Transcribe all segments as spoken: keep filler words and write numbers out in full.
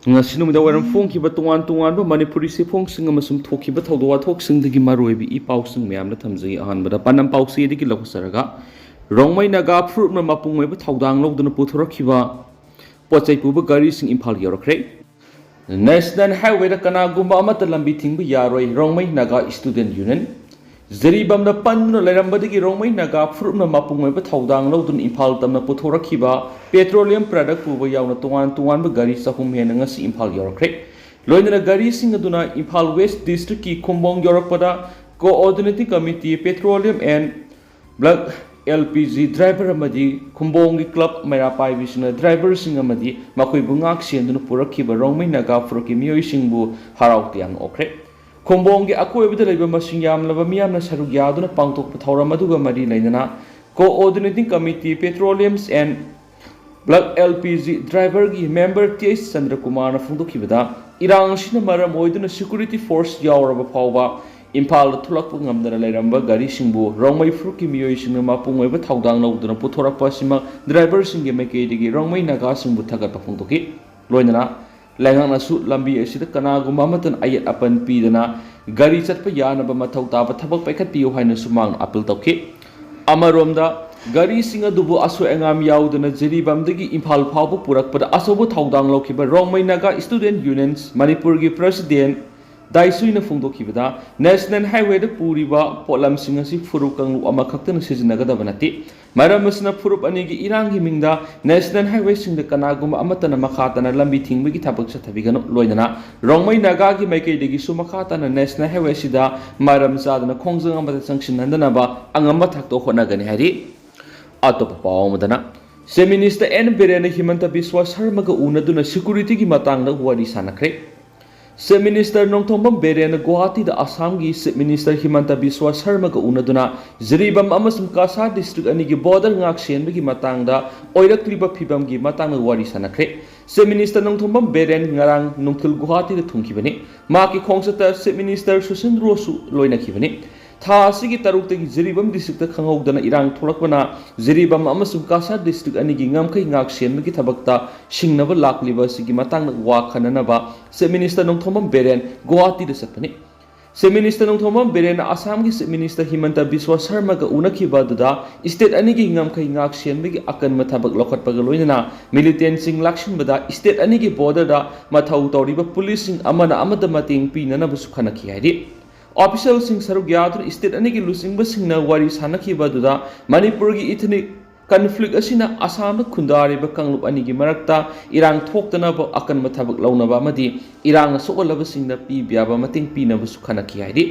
ꯉꯁꯤ ꯅꯨꯃꯤꯗꯥꯡ ꯋꯥꯏꯔꯝ ꯐꯣꯡꯈꯤꯕ ꯇꯣꯉꯥꯟ ꯇꯣꯉꯥꯟꯕ ꯃꯅꯤꯄꯨꯔꯤ ꯆꯦꯐꯣꯡꯁꯤꯡ ꯑꯃꯁꯨꯡ ꯊꯣꯛꯈꯤꯕ ꯊꯧꯗꯣꯛ ꯋꯥꯊꯣꯛꯁꯤꯡꯗꯒꯤ ꯃꯔꯨꯑꯣꯏꯕ ꯏ ꯄꯥꯎꯁꯤꯡ ꯃꯌꯥꯝꯗ ꯊꯝꯖꯒꯦ꯫ ꯑꯍꯥꯟꯕꯗ ꯄꯥꯟꯗꯝ ꯄꯥꯎꯆꯦꯗꯒꯤ ꯂꯧꯈꯠꯆꯔꯒ, ꯔꯣꯡꯃꯩ ꯅꯥꯒꯥ ꯐꯨꯔꯨꯞꯅ ꯃꯄꯨꯡ ꯑꯣꯏꯕ ꯊꯧꯗꯥꯡ ꯂꯧꯗꯨꯅ ꯄꯨꯊꯣꯔꯛꯈꯤꯕ ꯄꯣꯠ ꯆꯩ ꯄꯨꯕ ꯒꯥꯔꯤꯁꯤꯡ ꯏꯝꯐꯥꯜ ꯌꯧꯔꯛꯈ꯭ꯔꯦ꯫ ꯅꯦꯁꯅꯦꯜ ꯍꯥꯏꯋꯦꯗ ꯀꯅꯥꯒꯨꯝꯕ ꯑꯃꯠꯇ ꯂꯝꯕꯤ ꯊꯤꯡꯕ ꯌꯥꯔꯣꯏ, ꯔꯣꯡꯃꯩ ꯅꯥꯒꯥ ꯁ꯭ꯇꯨꯗꯦꯟꯠ ꯌꯨꯅꯤꯌꯟ꯫ ꯖꯤꯔꯤꯕꯥꯝꯗ ꯄꯟꯗꯨꯅ ꯂꯩꯔꯝꯕꯗꯒꯤ ꯔꯣꯡꯃꯩ ꯅꯥꯒꯥ ꯐꯨꯔꯨꯞꯅ ꯃꯄꯨꯡ ꯑꯣꯏꯕ ꯊꯧꯗꯥꯡ ꯂꯧꯗꯨꯅ ꯏꯝꯐꯥꯜ ꯇꯝꯅ ꯄꯨꯊꯣꯔꯛꯈꯤꯕ ꯄꯦꯇ꯭ꯔꯣꯂꯤꯌꯝ ꯄ꯭ꯔꯗꯛ ꯄꯨꯕ ꯌꯥꯎꯅ ꯇꯣꯉꯥꯟ ꯇꯣꯉꯥꯟꯕ ꯒꯥꯔꯤ ꯆꯍꯨꯝ ꯍꯦꯟꯅ ꯉꯁꯤ ꯏꯝꯐꯥꯜ ꯌꯧꯔꯛꯈ꯭ꯔꯦ꯫ ꯂꯣꯏꯅꯅ ꯒꯥꯔꯤꯁꯤꯡ ꯑꯗꯨꯅ ꯏꯝꯐꯥꯜ ꯋꯦꯁ ꯗꯤꯁꯇ꯭ꯔꯤꯛꯀꯤ ꯈꯨꯝꯕꯣꯡ ꯌꯧꯔꯛꯄꯗ Coordinating Committee Petroleum and Bulk L P G driver ꯑꯃꯗꯤ ꯈꯨꯝꯕꯣꯡꯒꯤ ꯀ꯭ꯂꯕ ꯃꯩꯔꯥ ꯄꯥꯏꯕꯤꯁꯤꯡꯅ ꯗ꯭ꯔꯥꯏꯚꯔꯁꯤꯡ ꯑꯃꯗꯤ ꯃꯈꯣꯏꯕꯨ ꯉꯥꯛ ꯁꯦꯟꯗꯨꯅ ꯄꯨꯔꯛꯈꯤꯕ ꯔꯣꯡꯃꯩ ꯅꯥꯒꯥ ꯐꯨꯔꯨꯞꯀꯤ ꯃꯤꯑꯣꯏꯁꯤꯡꯕꯨ ꯍꯔꯥꯎ ꯇꯌꯥꯝꯅ ꯑꯣꯛꯈ꯭ꯔꯦ꯫ ꯈꯨꯝꯕꯣꯡꯒꯤ ꯑꯀꯣꯏꯕꯗ ꯂꯩꯕ ꯃꯁꯤꯡ ꯌꯥꯝꯂꯕ ꯃꯤꯌꯥꯝꯅ ꯁꯔꯨꯛ ꯌꯥꯗꯨꯅ ꯄꯥꯡꯊꯣꯛꯄ ꯊꯧꯔꯝ ꯑꯗꯨꯒ ꯃꯔꯤ ꯂꯩꯅꯅ Coordinating Committee Petroleums and Bulk L P G driverꯒꯤ member T H ꯆꯟꯗ꯭ꯔꯀꯨꯃꯥꯔꯅ ꯐꯣꯡꯗꯣꯛꯈꯤꯕꯗ, ꯏꯔꯥꯡ ꯑꯁꯤꯅ ꯃꯔꯝ ꯑꯣꯏꯗꯨꯅ security force ꯌꯥꯎꯔꯕ ꯐꯥꯎꯕ ꯏꯝꯐꯥꯜꯗ ꯊꯣꯛꯂꯛꯄ ꯉꯝꯗꯅ ꯂꯩꯔꯝꯕ ꯒꯥꯔꯤꯁꯤꯡꯕꯨ ꯔꯣꯡꯃꯩ ꯐꯨꯔꯨꯞꯀꯤ ꯃꯤꯑꯣꯏꯁꯤꯡꯅ ꯃꯄꯨꯡ ꯑꯣꯏꯕ ꯊꯧꯗꯥꯡ ꯂꯧꯗꯨꯅ ꯄꯨꯊꯣꯔꯛꯄ ꯑꯁꯤꯃꯛ ꯗ꯭ꯔꯥꯏꯚꯔꯁꯤꯡꯒꯤ ꯃꯥꯏꯀꯩꯗꯒꯤ ꯔꯣꯡꯃꯩ ꯅꯥꯒꯥꯁꯤꯡꯕꯨ ꯊꯥꯒꯠꯄ ꯐꯣꯡꯗꯣꯛꯈꯤ꯫ ꯂꯣꯏꯅꯅ ꯂꯩꯉꯥꯛꯅꯁꯨ ꯂꯝꯕꯤ ꯑꯁꯤꯗ ꯀꯅꯥꯒꯨꯝꯕ ꯑꯃꯠꯇꯅ ꯑꯌꯦꯠ ꯑꯄꯟ ꯄꯤꯗꯅ ꯒꯥꯔꯤ ꯆꯠꯄ ꯌꯥꯅꯕ ꯃꯊꯧ ꯇꯥꯕ ꯊꯕꯛ ꯄꯥꯏꯈꯠꯄꯤꯌꯨ ꯍꯥꯏꯅꯁꯨ ꯃꯍꯥꯛꯅ ꯑꯄꯤꯜ ꯇꯧꯈꯤ꯫ ꯑꯃꯔꯣꯝꯗ, ꯒꯥꯔꯤꯁꯤꯡ ꯑꯗꯨꯕꯨ ꯑꯁꯣꯏ ꯑꯉꯥꯝ ꯌꯥꯎꯗꯅ ꯖꯤꯔꯤꯕꯥꯝꯗꯒꯤ ꯏꯝꯐꯥꯜ ꯐꯥꯎꯕ ꯄꯨꯔꯛꯄꯗ ꯑꯆꯧꯕ ꯊꯧꯗꯥꯡ ꯂꯧꯈꯤꯕ ꯔꯣꯡꯃꯩ ꯅꯥꯒꯥ ꯁ꯭ꯇꯨꯗꯦꯟꯠ ꯌꯨꯅꯤꯌꯟ ꯃꯅꯤꯄꯨꯔꯒꯤ ꯄ꯭ꯔꯦꯁꯤꯗꯦꯟꯠ ꯗꯥꯏꯁꯨꯏꯅ ꯐꯣꯡꯗꯣꯛꯈꯤꯕꯗ, ꯅꯦꯁꯅꯦꯜ ꯍꯥꯏꯋꯦꯗ ꯄꯨꯔꯤꯕ ꯄꯣꯠꯂꯝꯁꯤꯡ ꯑꯁꯤ ꯐꯨꯔꯨꯞ ꯀꯥꯡꯂꯨꯞ ꯑꯃꯈꯛꯇꯅ ꯁꯤꯖꯤꯟꯅꯒꯗꯕ ꯅꯠꯇꯦ꯫ ꯃꯔꯝ ꯑꯁꯤꯅ ꯐꯨꯔꯨꯞ ꯑꯅꯤꯒꯤ ꯏꯔꯥꯡꯒꯤ ꯃꯤꯡꯗ ꯅꯦꯁꯅꯦꯜ ꯍꯥꯏꯋꯦꯁꯤꯡꯗ ꯀꯅꯥꯒꯨꯝꯕ ꯑꯃꯠꯇꯅ ꯃꯈꯥ ꯇꯥꯅ ꯂꯝꯕꯤ ꯊꯤꯡꯕꯒꯤ ꯊꯕꯛ ꯆꯠꯊꯕꯤꯒꯅꯨ꯫ ꯂꯣꯏꯅꯅ ꯔꯣꯡꯃꯩ ꯅꯥꯒꯥꯒꯤ ꯃꯥꯏꯀꯩꯗꯒꯤꯁꯨ ꯃꯈꯥ ꯇꯥꯅ ꯅꯦꯁꯅꯦꯜ ꯍꯥꯏꯋꯦꯁꯤꯗ ꯃꯔꯝ ꯆꯥꯗꯅ ꯈꯣꯡꯖꯪ ꯑꯃꯗ ꯆꯪꯁꯤꯟꯍꯟꯗꯅꯕ ꯑꯉꯝꯕ ꯊꯥꯛꯇ ꯍꯣꯠꯅꯒꯅꯤ ꯍꯥꯏꯔꯤ꯫ ꯑꯇꯣꯞꯄ ꯄꯥꯎ ꯑꯃꯗꯅ, ꯆꯤꯐ ꯃꯤꯅꯤꯁꯇꯔ ꯑꯦꯟ ꯕꯤꯔꯦꯟꯅ ꯍꯤꯃꯟꯇ ꯕꯤꯁ꯭ꯋꯥ ꯁꯔꯃꯒ ꯎꯅꯗꯨꯅ ꯁꯦꯀ꯭ꯌꯨꯔꯤꯇꯤꯒꯤ ꯃꯇꯥꯡꯗ ꯋꯥꯔꯤ ꯁꯥꯟꯅꯈ꯭ꯔꯦ꯫ ꯆꯤꯐ ꯃꯤꯅꯤꯁꯇꯔ ꯅꯣꯡꯊꯣꯝꯕꯝ ꯕꯤꯔꯦꯟꯅ ꯒꯨꯋꯥꯍꯥꯇꯤꯗ ꯑꯁꯥꯝꯒꯤ ꯆꯤꯐ ꯃꯤꯅꯤꯁꯇꯔ ꯍꯤꯃꯟꯇ ꯕꯤꯁ꯭ꯋꯥ ꯁꯔꯃꯒ ꯎꯅꯗꯨꯅ ꯖꯤꯔꯤꯕꯥꯝ ꯑꯃꯁꯨꯡ ꯀꯁꯥꯔ ꯗꯤꯁꯇ꯭ꯔꯤꯛ ꯑꯅꯤꯒꯤ ꯕꯣꯔꯗꯔ ꯉꯥꯛ ꯁꯦꯟꯕꯒꯤ ꯃꯇꯥꯡꯗ ꯑꯣꯏꯔꯛꯂꯤꯕ ꯐꯤꯕꯝꯒꯤ ꯃꯇꯥꯡꯗ ꯋꯥꯔꯤ ꯁꯥꯟꯅꯈ꯭ꯔꯦ꯫ ꯆꯤꯐ ꯃꯤꯅꯤꯁꯇꯔ ꯅꯣꯡꯊꯣꯝꯕꯝ ꯕꯤꯔꯦꯟ ꯉꯔꯥꯡ ꯅꯨꯡꯊꯤꯜ ꯒꯨꯋꯥꯍꯥꯇꯤꯗ ꯊꯨꯡꯈꯤꯕꯅꯤ꯫ ꯃꯍꯥꯛꯀꯤ ꯈꯣꯡꯆꯠꯇ ꯆꯤꯐ ꯃꯤꯅꯤꯁꯇꯔ ꯁꯨꯁꯤꯟꯗ꯭ꯔꯣꯁꯨ ꯂꯣꯏꯅꯈꯤꯕꯅꯤ꯫ ꯊꯥ ꯑꯁꯤꯒꯤ ꯇꯔꯨꯛꯇꯒꯤ ꯖꯤꯔꯤꯕꯥꯝ district ꯇ ꯈꯪꯍꯧꯗꯅ ꯏꯔꯥꯡ ꯊꯣꯛꯂꯛꯄꯅ ꯖꯤꯔꯤꯕꯥꯝ ꯑꯃꯁꯨꯡ ꯀꯁꯥꯔ district ꯑꯅꯤꯒꯤ ꯉꯝꯈꯩ ꯉꯥꯛ ꯁꯦꯟꯕꯒꯤ ꯊꯕꯛꯇ ꯁꯤꯡꯅꯕ ꯂꯥꯛꯂꯤꯕ ꯑꯁꯤꯒꯤ ꯃꯇꯥꯡꯗ ꯋꯥ ꯈꯟꯅꯅꯕ Chief Minister ꯅꯣꯡꯊꯣꯝꯕꯝ ꯕꯤꯔꯦꯟ ꯒꯨꯋꯥꯍꯥꯇꯤꯗ ꯆꯠꯄꯅꯤ꯫ Chief Minister ꯅꯣꯡꯊꯣꯝꯕꯝ ꯕꯤꯔꯦꯟꯅ ꯑꯁꯥꯝꯒꯤ Chief Minister ꯍꯤꯃꯟꯇ ꯕꯤꯁ꯭ꯋ ꯁꯔꯃꯒ ꯎꯅꯈꯤꯕ ꯑꯗꯨꯗ state ꯑꯅꯤꯒꯤ ꯉꯝꯈꯩ ꯉꯥꯛ ꯁꯦꯟꯕꯒꯤ ꯑꯀꯟꯕ ꯊꯕꯛ ꯂꯧꯈꯠꯄꯒ ꯂꯣꯏꯅꯅ militant ꯁꯤꯡ ꯂꯥꯛꯁꯤꯟꯕꯗ state ꯑꯅꯤꯒꯤ border ꯗ ꯃꯊꯧ ꯇꯧꯔꯤꯕ police ꯁꯤꯡ ꯑꯃꯅ ꯑꯃꯗ ꯃꯇꯦꯡ ꯄꯤꯅꯅꯕꯁꯨ ꯈꯟꯅꯈꯤ ꯍꯥꯏꯔꯤ꯫ Official ꯁꯤꯡ ꯁꯔꯨꯛ ꯌꯥꯗꯨꯅ state ꯑꯅꯤꯒꯤ ꯂꯨꯆꯤꯡꯕꯁꯤꯡꯅ ꯋꯥꯔꯤ ꯁꯥꯟꯅꯈꯤꯕ ꯑꯗꯨꯗ ꯃꯅꯤꯄꯨꯔꯒꯤ ethnic conflict ꯑꯁꯤꯅ ꯑꯁꯥꯝꯗ ꯈꯨꯟꯗꯥꯔꯤꯕ ꯀꯥꯡꯂꯨꯞ ꯑꯅꯤꯒꯤ ꯃꯔꯛꯇ ꯏꯔꯥꯡ ꯊꯣꯛꯇꯅꯕ ꯑꯀꯟꯕ ꯊꯕꯛ ꯂꯧꯅꯕ ꯑꯃꯗꯤ ꯏꯔꯥꯡꯅ ꯁꯣꯛꯍꯜꯂꯕꯁꯤꯡꯗ ꯄꯤꯕ ꯌꯥꯕ ꯃꯇꯦꯡ ꯄꯤꯅꯕꯁꯨ ꯈꯟꯅꯈꯤ ꯍꯥꯏꯔꯤ꯫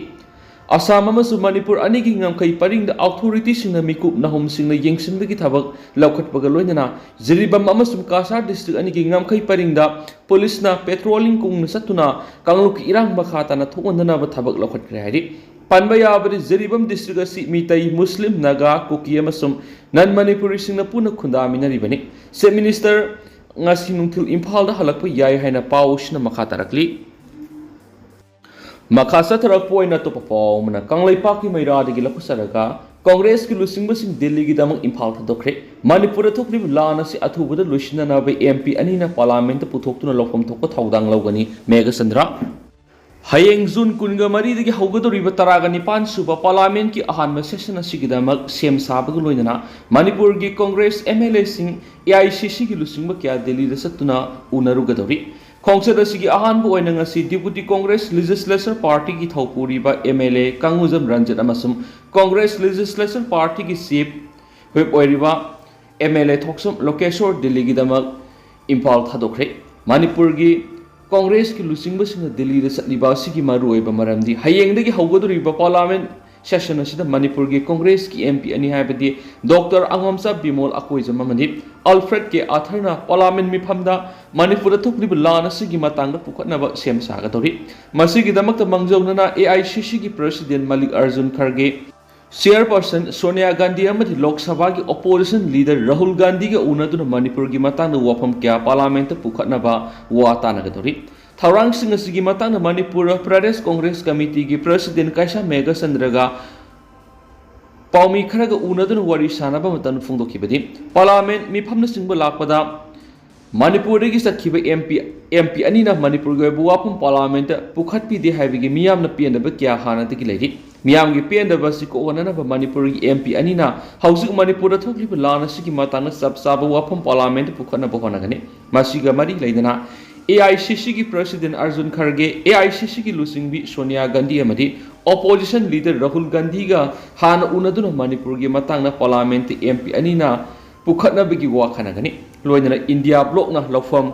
ꯑꯁꯥꯝ ꯑꯃꯁꯨꯡ ꯃꯅꯤꯄꯨꯔ ꯑꯅꯤꯒꯤ ꯉꯝꯈꯩ ꯄꯔꯤꯡꯗ authority ꯁꯤꯡꯅ ꯃꯤꯀꯨꯞ ꯅꯥꯍꯨꯝꯁꯤꯡꯅ ꯌꯦꯡꯁꯤꯟꯕꯒꯤ ꯊꯕꯛ ꯂꯧꯈꯠꯄꯒ ꯂꯣꯏꯅꯅ ꯖꯤꯔꯤꯕꯥꯝ ꯑꯃꯁꯨꯡ ꯀꯁꯥꯔ district ꯑꯅꯤꯒꯤ ꯉꯝꯈꯩ ꯄꯔꯤꯡꯗ police ꯅ patrolling ꯀꯨꯡꯅ ꯆꯠꯇꯨꯅ ꯀꯥꯡꯂꯨꯞꯀꯤ ꯏꯔꯥꯡ ꯃꯈꯥ ꯇꯥꯅ ꯊꯣꯛꯍꯟꯗꯅꯕ ꯊꯕꯛ ꯂꯧꯈꯠꯈ꯭ꯔꯦ ꯍꯥꯏꯔꯤ꯫ ꯄꯟꯕ ꯌꯥꯕꯗꯤ ꯖꯤꯔꯤꯕꯥꯝ district ꯑꯁꯤ ꯃꯤꯇꯩ, ꯃꯨꯁꯂꯤꯝ, ꯅꯥꯒꯥ, ꯀꯨꯀꯤ ꯑꯃꯁꯨꯡ non Manipuri ꯁꯤꯡꯅ ꯄꯨꯟꯅ ꯈꯨꯟꯗꯥꯃꯤꯟꯅꯔꯤꯕꯅꯤ꯫ Chief Minister ꯉꯁꯤ ꯅꯨꯡꯊꯤꯜ ꯏꯝꯐꯥꯜꯗ ꯍꯜꯂꯛꯄ ꯌꯥꯏ ꯍꯥꯏꯅ ꯄꯥꯎ ꯑꯁꯤꯅ ꯃꯈꯥ ꯇꯥꯔꯛꯂꯤ꯫ ꯃꯈꯥ ꯆꯠꯊꯔꯛꯄ ꯑꯣꯏꯅ ꯑꯇꯣꯞꯄ ꯄꯥꯎ ꯑꯃꯅ ꯀꯪꯂꯩꯄꯥꯛꯀꯤ ꯃꯩꯔꯥꯗꯒꯤ ꯂꯧꯈꯠꯆꯔꯒ Congress ꯀꯤ ꯂꯨꯆꯤꯡꯕꯁꯤꯡ ꯗꯤꯜꯂꯤꯒꯤꯗꯃꯛ ꯏꯝꯐꯥꯜ ꯊꯥꯗꯣꯛꯈ꯭ꯔꯦ꯫ ꯃꯅꯤꯄꯨꯔꯗ ꯊꯣꯛꯂꯤꯕ ꯂꯥꯟ ꯑꯁꯤ ꯑꯊꯨꯕꯗ ꯂꯣꯏꯁꯤꯟꯅꯅꯕ MP ꯑꯅꯤꯅ Parliament ꯇ ꯄꯨꯊꯣꯛꯇꯨꯅ ꯂꯧꯐꯝ ꯊꯣꯛꯄ ꯊꯧꯗꯥꯡ ꯂꯧꯒꯅꯤ꯫ ꯃꯦꯘꯆꯟꯗ꯭ꯔ꯫ ꯍꯌꯦꯡ June ꯀꯨꯟꯒ ꯃꯔꯤꯗꯒꯤ ꯍꯧꯒꯗꯧꯔꯤꯕ ꯇꯔꯥꯒ ꯅꯤꯄꯥꯟ ꯁꯨꯕ Parliament ꯀꯤ ꯑꯍꯥꯟꯕ session ꯑꯁꯤꯒꯤꯗꯃꯛ ꯁꯦꯝ ꯁꯥꯕꯒ ꯂꯣꯏꯅꯅ ꯃꯅꯤꯄꯨꯔꯒꯤ Congress MLA ꯁꯤꯡ AICC ꯒꯤ ꯂꯨꯆꯤꯡꯕ ꯀꯌꯥ ꯗꯤꯜꯂꯤꯗ ꯆꯠꯇꯨꯅ ꯎꯅꯔꯨꯒꯗꯧꯔꯤ꯫ ꯈꯣꯡꯆꯠ ꯑꯁꯤꯒꯤ ꯑꯍꯥꯟꯕ ꯑꯣꯏꯅ ꯉꯁꯤ Deputy Congress Legislature Party ꯒꯤ ꯊꯧꯄꯨꯔꯤꯕ MLA ꯀꯪꯒꯨꯖꯝ ꯔꯟꯖꯤꯠ ꯑꯃꯁꯨꯡ Congress Legislature Party ꯒꯤ Chief Whip ꯑꯣꯏꯔꯤꯕ MLA ꯊꯣꯛꯆꯣꯝ ꯂꯣꯀꯦꯁꯣꯔ ꯗꯤꯜꯂꯤꯒꯤꯗꯃꯛ ꯏꯝꯐꯥꯜ ꯊꯥꯗꯣꯛꯈ꯭ꯔꯦ꯫ ꯃꯅꯤꯄꯨꯔꯒꯤ Congress ꯀꯤ ꯂꯨꯆꯤꯡꯕꯁꯤꯡꯅ ꯗꯤꯜꯂꯤꯗ ꯆꯠꯂꯤꯕ ꯑꯁꯤꯒꯤ ꯃꯔꯨꯑꯣꯏꯕ ꯃꯔꯝꯗꯤ ꯍꯌꯦꯡꯗꯒꯤ ꯍꯧꯒꯗꯧꯔꯤꯕ Parliament session ꯑꯁꯤꯗ ꯃꯅꯤꯄꯨꯔꯒꯤ Congress ꯀꯤ MP ꯑꯅꯤ ꯍꯥꯏꯕꯗꯤ Doctor ꯑꯉꯣꯝꯆꯥ ꯕꯤꯃꯣꯜ ꯑꯀꯣꯏꯖꯝ ꯑꯃꯗꯤ Alfred ꯀꯦ ꯑꯥꯊꯔꯅ Parliament ꯃꯤꯐꯝꯗ ꯃꯅꯤꯄꯨꯔꯗ ꯊꯣꯛꯂꯤꯕ ꯂꯥꯟ ꯑꯁꯤꯒꯤ ꯃꯇꯥꯡꯗ ꯄꯨꯈꯠꯅꯕ ꯁꯦꯝ ꯁꯥꯒꯗꯧꯔꯤ꯫ ꯃꯁꯤꯒꯤꯗꯃꯛꯇ ꯃꯥꯡꯖꯧꯅꯅ AICC ꯒꯤ President ꯃꯜꯂꯤꯛ ꯑꯔꯖꯨꯟ ꯈꯔꯒꯦ, Chairperson ꯁꯣꯅꯤꯌꯥ ꯒꯥꯟꯙꯤ ꯑꯃꯗꯤ ꯂꯣꯛ ꯁꯚꯥꯒꯤ Opposition Leader ꯔꯥꯍꯨꯜ ꯒꯥꯟꯙꯤꯒ ꯎꯅꯗꯨꯅ ꯃꯅꯤꯄꯨꯔꯒꯤ ꯃꯇꯥꯡꯗ ꯋꯥꯐꯝ ꯀꯌꯥ Parliament ꯇ ꯄꯨꯈꯠꯅꯕ ꯋꯥ ꯇꯥꯅꯒꯗꯧꯔꯤ꯫ ꯊꯧꯔꯥꯡꯁꯤꯡ ꯑꯁꯤꯒꯤ ꯃꯇꯥꯡꯗ ꯃꯅꯤꯄꯨꯔ ꯄ꯭ꯔꯗꯦꯁ ꯀꯣꯡꯒ꯭ꯔꯦꯁ ꯀꯃꯤꯇꯤꯒꯤ ꯄ꯭ꯔꯁꯤꯗꯦꯟ ꯀꯩꯁꯥꯝ ꯃꯦꯘꯆꯟꯗ꯭ꯔꯒ ꯄꯥꯎꯃꯤ ꯈꯔꯒ ꯎꯅꯗꯨꯅ ꯋꯥꯔꯤ ꯁꯥꯅꯕ ꯃꯇꯝꯗ ꯐꯣꯡꯗꯣꯛꯈꯤꯕꯗꯤ, ꯄꯥꯔꯂꯥꯃꯦꯟ ꯃꯤꯐꯝꯅꯆꯤꯡꯕ ꯂꯥꯛꯄꯗ ꯃꯅꯤꯄꯨꯔꯗꯒꯤ ꯆꯠꯈꯤꯕ ꯑꯦꯝ ꯄꯤ, ꯑꯦꯝ ꯄꯤ ꯑꯅꯤꯅ ꯃꯅꯤꯄꯨꯔꯒꯤ ꯑꯣꯏꯕ ꯋꯥꯐꯝ ꯄꯥꯔꯂꯥꯃꯦꯟꯇ ꯄꯨꯈꯠꯄꯤꯗꯦ ꯍꯥꯏꯕꯒꯤ ꯃꯤꯌꯥꯝꯅ ꯄꯦꯟꯗꯕ ꯀꯌꯥ ꯍꯥꯟꯅꯗꯒꯤ ꯂꯩꯔꯤ꯫ ꯃꯤꯌꯥꯝꯒꯤ ꯄꯦꯟꯗꯕ ꯑꯁꯤ ꯀꯣꯛꯍꯟꯅꯅꯕ ꯃꯅꯤꯄꯨꯔꯒꯤ ꯑꯦꯝ ꯄꯤ ꯑꯅꯤꯅ ꯍꯧꯖꯤꯛ ꯃꯅꯤꯄꯨꯔꯗ ꯊꯣꯛꯂꯤꯕ ꯂꯥꯟ ꯑꯁꯤꯒꯤ ꯃꯇꯥꯡꯗ ꯆꯞ ꯆꯥꯕ ꯋꯥꯐꯝ ꯄꯥꯔꯂꯥꯃꯦꯟꯇ ꯄꯨꯈꯠꯅꯕ ꯍꯣꯠꯅꯒꯅꯤ꯫ ꯃꯁꯤꯒ ꯃꯔꯤ ꯂꯩꯅꯅ ꯑꯦ ꯑꯥꯏ ꯁꯤ ꯁꯤꯒꯤ president Arjun ꯈꯔꯒꯦ, A I C ꯁꯤꯒꯤ ꯂꯨꯆꯤꯡꯕꯤ ꯁꯣꯅꯤꯌꯥ ꯒꯥꯟꯙꯤ ꯑꯃꯗꯤ ꯑꯣꯄꯣꯖꯤꯁꯟ ꯂꯤꯗꯔ ꯔꯥꯍꯨꯜ ꯒꯥꯟꯙꯤꯒ ꯍꯥꯟꯅ ꯎꯅꯗꯨꯅ ꯃꯅꯤꯄꯨꯔꯒꯤ ꯃꯇꯥꯡꯗ ꯄꯥꯔꯂꯥꯃꯦꯟꯇ ꯑꯦꯝ ꯄꯤ ꯑꯅꯤꯅ ꯄꯨꯈꯠꯅꯕꯒꯤ ꯋꯥ ꯈꯟꯅꯒꯅꯤ꯫ ꯂꯣꯏꯅꯅ ꯏꯟꯗꯤꯌꯥ ꯕ꯭ꯂꯣꯛꯅ ꯂꯧꯐꯝ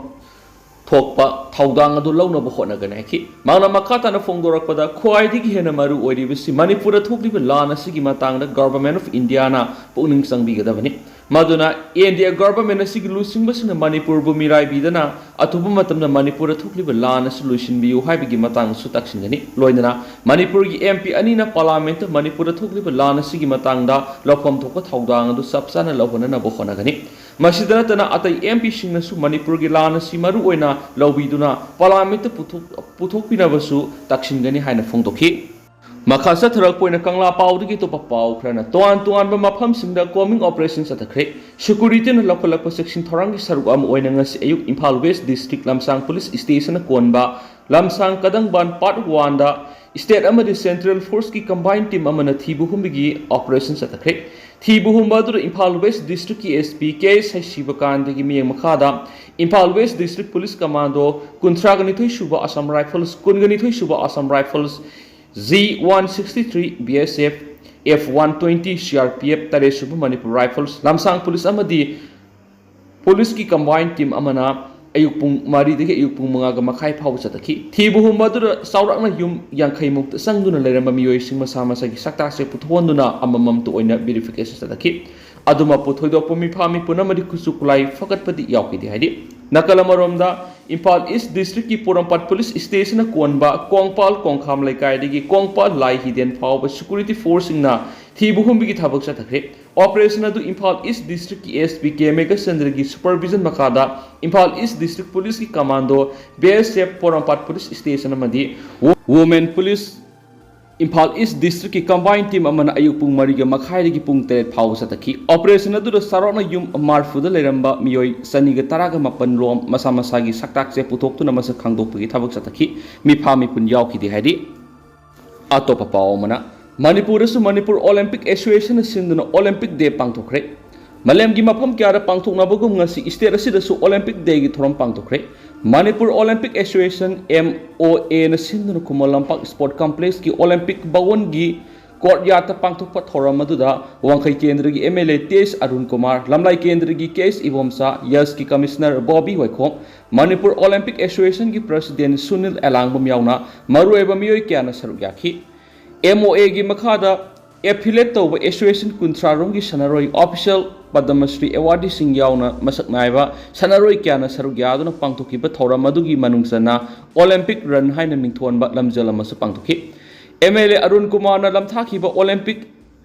ꯊꯣꯛꯄ ꯊꯧꯗꯥꯡ ꯑꯗꯨ ꯂꯧꯅꯕ ꯍꯣꯠꯅꯒꯅꯤ ꯍꯥꯏꯈꯤ꯫ ꯃꯍꯥꯛꯅ ꯃꯈꯥ ꯇꯥꯅ ꯐꯣꯡꯗꯣꯔꯛꯄꯗ, ꯈ꯭ꯋꯥꯏꯗꯒꯤ ꯍꯦꯟꯅ ꯃꯔꯨ ꯑꯣꯏꯔꯤꯕꯁꯤ ꯃꯅꯤꯄꯨꯔꯗ ꯊꯣꯛꯂꯤꯕ ꯂꯥꯟ ꯑꯁꯤꯒꯤ ꯃꯇꯥꯡꯗ ꯒꯚꯔꯟꯃꯦꯟꯠ ꯑꯣꯐ ꯏꯟꯗꯤꯌꯥꯅ ꯄꯨꯛꯅꯤꯡ ꯆꯪꯕꯤꯒꯗꯕꯅꯤ꯫ ꯃꯗꯨꯅ ꯏꯟꯗꯤꯌꯥ ꯒꯚꯔꯟꯃꯦꯟꯠ ꯑꯁꯤꯒꯤ ꯂꯨꯆꯤꯡꯕꯁꯤꯡꯅ ꯃꯅꯤꯄꯨꯔꯕꯨ ꯃꯤꯔꯥꯏꯕꯤꯗꯅ ꯑꯊꯨꯕ ꯃꯇꯝꯗ ꯃꯅꯤꯄꯨꯔꯗ ꯊꯣꯛꯂꯤꯕ ꯂꯥꯟ ꯑꯁꯤ ꯂꯣꯏꯁꯤꯟꯕꯤꯌꯨ ꯍꯥꯏꯕꯒꯤ ꯃꯇꯥꯡꯗꯁꯨ ꯇꯥꯛꯁꯤꯟꯒꯅꯤ꯫ ꯂꯣꯏꯅꯅ ꯃꯅꯤꯄꯨꯔꯒꯤ ꯑꯦꯝ ꯄꯤ ꯑꯅꯤꯅ ꯄꯥꯔꯂꯥꯃꯦꯟꯠꯇ ꯃꯅꯤꯄꯨꯔꯗ ꯊꯣꯛꯂꯤꯕ ꯂꯥꯟ ꯑꯁꯤꯒꯤ ꯃꯇꯥꯡꯗ ꯂꯧꯐꯝ ꯊꯣꯛꯄ ꯊꯧꯗꯥꯡ ꯑꯗꯨ ꯆꯞ ꯆꯥꯅ ꯂꯧꯍꯟꯅꯅꯕ ꯍꯣꯠꯅꯒꯅꯤ꯫ ꯃꯁꯤꯗ ꯅꯠꯇꯅ ꯑꯇꯩ ꯑꯦꯝ ꯄꯤꯁꯤꯡꯅꯁꯨ ꯃꯅꯤꯄꯨꯔꯒꯤ ꯂꯥꯟ ꯑꯁꯤ ꯃꯔꯨ ꯑꯣꯏꯅ ꯂꯧꯕꯤꯗꯨꯅ ꯄꯥꯔꯂꯥꯃꯦꯟꯠꯇ ꯄꯨꯊꯣꯛ-, ꯄꯨꯊꯣꯛꯄꯤꯅꯕꯁꯨ ꯇꯥꯛꯁꯤꯟꯒꯅꯤ ꯍꯥꯏꯅ ꯐꯣꯡꯗꯣꯛꯈꯤ꯫ ꯃꯈꯥ ꯆꯠꯊꯔꯛꯄ ꯑꯣꯏꯅ ꯀꯪꯂꯥ ꯄꯥꯎꯗꯒꯤ ꯑꯇꯣꯞꯄ ꯄꯥꯎ ꯈꯔꯅ ꯇꯣꯉꯥꯟ ꯇꯣꯉꯥꯟꯕ ꯃꯐꯝꯁꯤꯡꯗ ꯀꯣꯝꯕꯤꯡ ꯑꯣꯄꯔꯦꯁꯟ ꯆꯠꯊꯈ꯭ꯔꯦ꯫ ꯁꯦꯀ꯭ꯌꯨꯔꯤꯇꯤꯅ ꯂꯧꯈꯠꯂꯛꯄ ꯆꯦꯛꯁꯤꯟ ꯊꯧꯔꯥꯡꯒꯤ ꯁꯔꯨꯛ ꯑꯃ ꯑꯣꯏꯅ ꯉꯁꯤ ꯑꯌꯨꯛ ꯏꯝꯐꯥꯜ ꯋꯦꯁ ꯗꯤꯁꯇ꯭ꯔꯤꯛ ꯂꯝꯁꯥꯡ ꯄꯨꯂꯤꯁ ꯁ꯭ꯇꯦꯁꯟꯅ ꯀꯣꯟꯕ ꯂꯝꯁꯥꯡ ꯀꯗꯪꯕꯥꯟ ꯄꯥꯔꯠ ꯋꯥꯟꯗ ꯁ꯭ꯇꯦꯠ ꯑꯃꯗꯤ ꯁꯦꯟꯇ꯭ꯔꯦꯜ ꯐꯣꯔꯁꯀꯤ ꯀꯝꯕꯥꯏꯟ ꯇꯤꯝ ꯑꯃꯅ ꯊꯤꯕ ꯍꯨꯝꯕꯒꯤ ꯑꯣꯄꯔꯦꯁꯟ ꯆꯠꯊꯈ꯭ꯔꯦ꯫ ꯊꯤꯕ ꯍꯨꯝꯕ ꯑꯗꯨꯗ ꯏꯝꯐꯥꯜ ꯋꯦꯁ ꯗꯤꯁꯇ꯭ꯔꯤꯛꯀꯤ ꯑꯦꯁ ꯄꯤ ꯀꯦ ꯑꯦꯁ ꯁꯩꯁꯤꯕꯀꯥꯟꯇꯒꯤ ꯃꯤꯠꯌꯦꯡ ꯃꯈꯥꯗ Imphal west district police commando ꯀꯨꯟꯊ꯭ꯔꯥꯒ ꯅꯤꯊꯣꯏ ꯁꯨꯕ ꯑꯁꯥꯝ ꯔꯥꯏꯐꯜꯁ, ꯀꯨꯟꯒ ꯅꯤꯊꯣꯏ ꯁꯨꯕ Assam rifles, G one sixty three B S F, F one twenty C R P F, ꯇꯔꯦꯠ ꯁꯨꯕ ꯃꯅꯤꯄꯨꯔ ꯔꯥꯏꯐꯜꯁ, ꯂꯝꯁꯥꯡ ꯄꯨꯂꯤꯁ ꯑꯃꯗꯤ ꯄꯨꯂꯤꯁꯀꯤ ꯀꯝꯕꯥꯏꯟ ꯇꯤꯝ ꯑꯃꯅ ꯑꯌꯨꯛ ꯄꯨꯡ ꯃꯔꯤꯗꯒꯤ ꯑꯌꯨꯛ ꯄꯨꯡ ꯃꯉꯥꯒ ꯃꯈꯥꯏ ꯐꯥꯎꯕ ꯆꯠꯊꯈꯤ꯫ ꯊꯤꯕ ꯍꯨꯝꯕ ꯑꯗꯨꯗ ꯆꯥꯎꯔꯥꯛꯅ ꯌꯨꯝ ꯌꯥꯡꯈꯩ ꯃꯨꯛꯇ ꯆꯪꯗꯨꯅ ꯂꯩꯔꯝꯕ ꯃꯤꯑꯣꯏꯁꯤꯡ ꯃꯁꯥ ꯃꯁꯥꯒꯤ ꯁꯛꯇꯥꯛꯁꯦ ꯄꯨꯊꯣꯛꯍꯟꯗꯨꯅ ꯑꯃꯃꯝꯇ ꯑꯣꯏꯅ ꯚꯦꯔꯤꯐꯤꯀꯦꯁꯟ ꯆꯠꯊꯈꯤ꯫ ꯑꯗꯨꯃꯛꯄꯨ ꯊꯣꯏꯗꯣꯛꯄ ꯃꯤꯐꯥ ꯃꯤꯄꯨꯟ ꯑꯃꯗꯤ ꯈꯨꯠꯁꯨ ꯈꯨꯠꯂꯥꯏ ꯐꯒꯠꯄꯗꯤ ꯌꯥꯎꯈꯤꯗꯦ ꯍꯥꯏꯔꯤ꯫ ꯅꯥꯀꯜ ꯑꯃꯔꯣꯝꯗ, ꯏꯝꯐꯥꯜ ꯏꯁ ꯗꯤꯁꯇ꯭ꯔꯤꯛꯀꯤ ꯄꯣꯔꯣꯝꯄꯥꯠ ꯄꯨꯂꯤꯁ ꯁ꯭ꯇꯦꯁꯟꯅ ꯀꯣꯟꯕ ꯀꯣꯡꯄꯥꯜ ꯀꯣꯡꯈꯥꯝ ꯂꯩꯀꯥꯏꯗꯒꯤ ꯀꯣꯡꯄꯥꯜ ꯂꯥꯏ ꯍꯤꯗꯦꯟ ꯐꯥꯎꯕ ꯁꯦꯀ꯭ꯌꯨꯔꯤꯇꯤ ꯐꯣꯔꯁꯁꯤꯡꯅ ꯊꯤꯕ ꯍꯨꯝꯕꯒꯤ ꯊꯕꯛ ꯆꯠꯊꯈ꯭ꯔꯦ꯫ ꯑꯣꯄꯔꯦꯁꯟ ꯑꯗꯨ ꯏꯝꯐꯥꯜ ꯏꯁ ꯗꯤꯁꯇ꯭ꯔꯤꯛꯀꯤ ꯑꯦꯁ ꯄꯤ ꯀꯦ ꯃꯦꯘꯆꯟꯗ꯭ꯔꯒꯤ ꯁꯨꯄꯔꯚꯤꯖꯟ ꯃꯈꯥꯗ ꯏꯝꯐꯥꯜ ꯏꯁ ꯗꯤꯁꯇ꯭ꯔꯤꯛ ꯄꯨꯂꯤꯁꯀꯤ ꯀꯃꯥꯟꯗꯣ, ꯕꯤ ꯑꯦꯁ ꯑꯦꯐ, ꯄꯣꯔꯣꯝꯄꯥꯠ ꯄꯨꯂꯤꯁ ꯁ꯭ꯇꯦꯁꯟ ꯑꯃꯗꯤ ꯋꯨ-, ꯋꯨꯃꯦꯟ ꯄꯨꯂꯤꯁ ꯏꯝꯐꯥꯜ ꯏꯁ ꯗꯤꯁꯇ꯭ꯔꯤꯛꯀꯤ ꯀꯝꯕꯥꯏꯟ ꯇꯤꯝ ꯑꯃꯅ ꯑꯌꯨꯛ ꯄꯨꯡ ꯃꯔꯤꯒ ꯃꯈꯥꯏꯗꯒꯤ ꯄꯨꯡ ꯇꯔꯦꯠ ꯐꯥꯎꯕ ꯆꯠꯊꯈꯤ꯫ ꯑꯣꯄꯔꯦꯁꯟ ꯑꯗꯨꯗ ꯆꯥꯎꯔꯥꯛꯅ ꯌꯨꯝ ꯃꯔꯐꯨꯗ ꯂꯩꯔꯝꯕ ꯃꯤꯑꯣꯏ ꯆꯅꯤꯒ ꯇꯔꯥꯒ ꯃꯥꯄꯟ ꯔꯣꯝ ꯃꯁꯥ ꯃꯁꯥꯒꯤ ꯁꯛꯇꯥꯛꯁꯦ ꯄꯨꯊꯣꯛꯇꯨꯅ ꯃꯁꯛ ꯈꯪꯗꯣꯛꯄꯒꯤ ꯊꯕꯛ ꯆꯠꯊꯈꯤ꯫ ꯃꯤꯐꯥ ꯃꯤꯄꯨꯟ ꯌꯥꯎꯈꯤꯗꯦ ꯍꯥꯏꯔꯤ꯫ ꯑꯇꯣꯞꯄ ꯄꯥꯎ ꯑꯃꯅ, ꯃꯅꯤꯄꯨꯔꯗꯁꯨ ꯃꯅꯤꯄꯨꯔ ꯑꯣꯂꯦꯝꯄꯤꯛ ꯑꯦꯁꯣꯁꯤꯌꯦꯁꯟꯅ ꯁꯤꯟꯗꯨꯅ ꯑꯣꯂꯦꯝꯄꯤꯛ ꯗꯦ ꯄꯥꯡꯊꯣꯛꯈ꯭ꯔꯦ꯫ ꯃꯥꯂꯦꯝꯒꯤ ꯃꯐꯝ ꯀꯌꯥꯗ ꯄꯥꯡꯊꯣꯛꯅꯕꯒꯨꯝ ꯉꯁꯤ ꯁ꯭ꯇꯦꯠ ꯑꯁꯤꯗꯁꯨ ꯑꯣꯂꯦꯝꯄꯤꯛ ꯗꯦꯒꯤ ꯊꯧꯔꯝ ꯄꯥꯡꯊꯣꯛꯈ꯭ꯔꯦ꯫ Manipur Olympic association, M O ꯑꯦꯅ ꯁꯤꯟꯗꯨꯅ ꯈꯨꯃꯟ ꯂꯝꯄꯥꯛ ꯁ꯭ꯄꯣꯔꯠ ꯀꯝꯄ꯭ꯂꯦꯛꯁꯀꯤ ꯑꯣꯂꯦꯝꯄꯤꯛ ꯚꯋꯟꯒꯤ ꯀꯣꯔꯠꯌꯥꯔꯗꯇ ꯄꯥꯡꯊꯣꯛꯄ ꯊꯧꯔꯝ ꯑꯗꯨꯗ ꯋꯥꯡꯈꯩ ꯀꯦꯟꯗ꯭ꯔꯒꯤ ꯑꯦꯝ ꯑꯦꯜ ꯑꯦ ꯇꯤ ꯑꯦꯁ ꯑꯔꯨꯟ ꯀꯨꯃꯥꯔ, ꯂꯝꯂꯥꯏ ꯀꯦꯟꯗ꯭ꯔꯒꯤ ꯀꯦ ꯑꯦꯁ ꯏꯕꯣꯝꯆꯥ, ꯌꯁꯀꯤ ꯀꯃꯤꯁꯅꯔ ꯕꯣꯕꯤ ꯋꯥꯏꯈꯣꯝ, ꯃꯅꯤꯄꯨꯔ ꯑꯣꯂꯦꯝꯄꯤꯛ ꯑꯦꯁꯣꯁꯤꯌꯦꯁꯟꯒꯤ ꯄ꯭ꯔꯁꯤꯗꯦꯟ ꯁꯨꯅꯤꯜ ꯑꯦꯂꯥꯡꯕꯝ ꯌꯥꯎꯅ ꯃꯔꯨꯑꯣꯏꯕ ꯃꯤꯑꯣꯏ ꯀꯌꯥꯅ ꯁꯔꯨꯛ ꯌꯥꯈꯤ꯫ ꯑꯦꯝ ꯑꯣ ꯑꯦꯒꯤ ꯃꯈꯥꯗ ꯑꯦꯐꯤꯂꯦꯠ ꯇꯧꯕ ꯑꯦꯁꯣꯁꯤꯌꯦꯁꯟ ꯀꯨꯟꯊ꯭ꯔꯥ ꯔꯣꯝꯒꯤ ꯁꯥꯟꯅꯔꯣꯏ, ꯑꯣꯐꯤꯁꯤꯌꯦꯜ, ꯄꯗꯃꯁ꯭ꯔꯤ ꯑꯦꯋꯥꯔꯗꯤꯁꯤꯡ ꯌꯥꯎꯅ ꯃꯁꯛ ꯅꯥꯏꯕ ꯁꯥꯟꯅꯔꯣꯏ ꯀꯌꯥꯅ ꯁꯔꯨꯛ ꯌꯥꯗꯨꯅ ꯄꯥꯡꯊꯣꯛꯈꯤꯕ ꯊꯧꯔꯝ ꯑꯗꯨꯒꯤ ꯃꯅꯨꯡ ꯆꯟꯅ ꯑꯣꯂꯦꯝꯄꯤꯛ ꯔꯟ ꯍꯥꯏꯅ ꯃꯤꯡꯊꯣꯟꯕ ꯂꯝꯖꯦꯜ ꯑꯃꯁꯨ ꯄꯥꯡꯊꯣꯛꯈꯤ꯫ ꯑꯦꯝ ꯑꯦꯜ ꯑꯦ ꯑꯔꯨꯟ ꯀꯨꯃꯥꯔꯅ ꯂꯝꯊꯥꯈꯤꯕ ꯑꯣꯂꯦꯝꯄꯤꯛ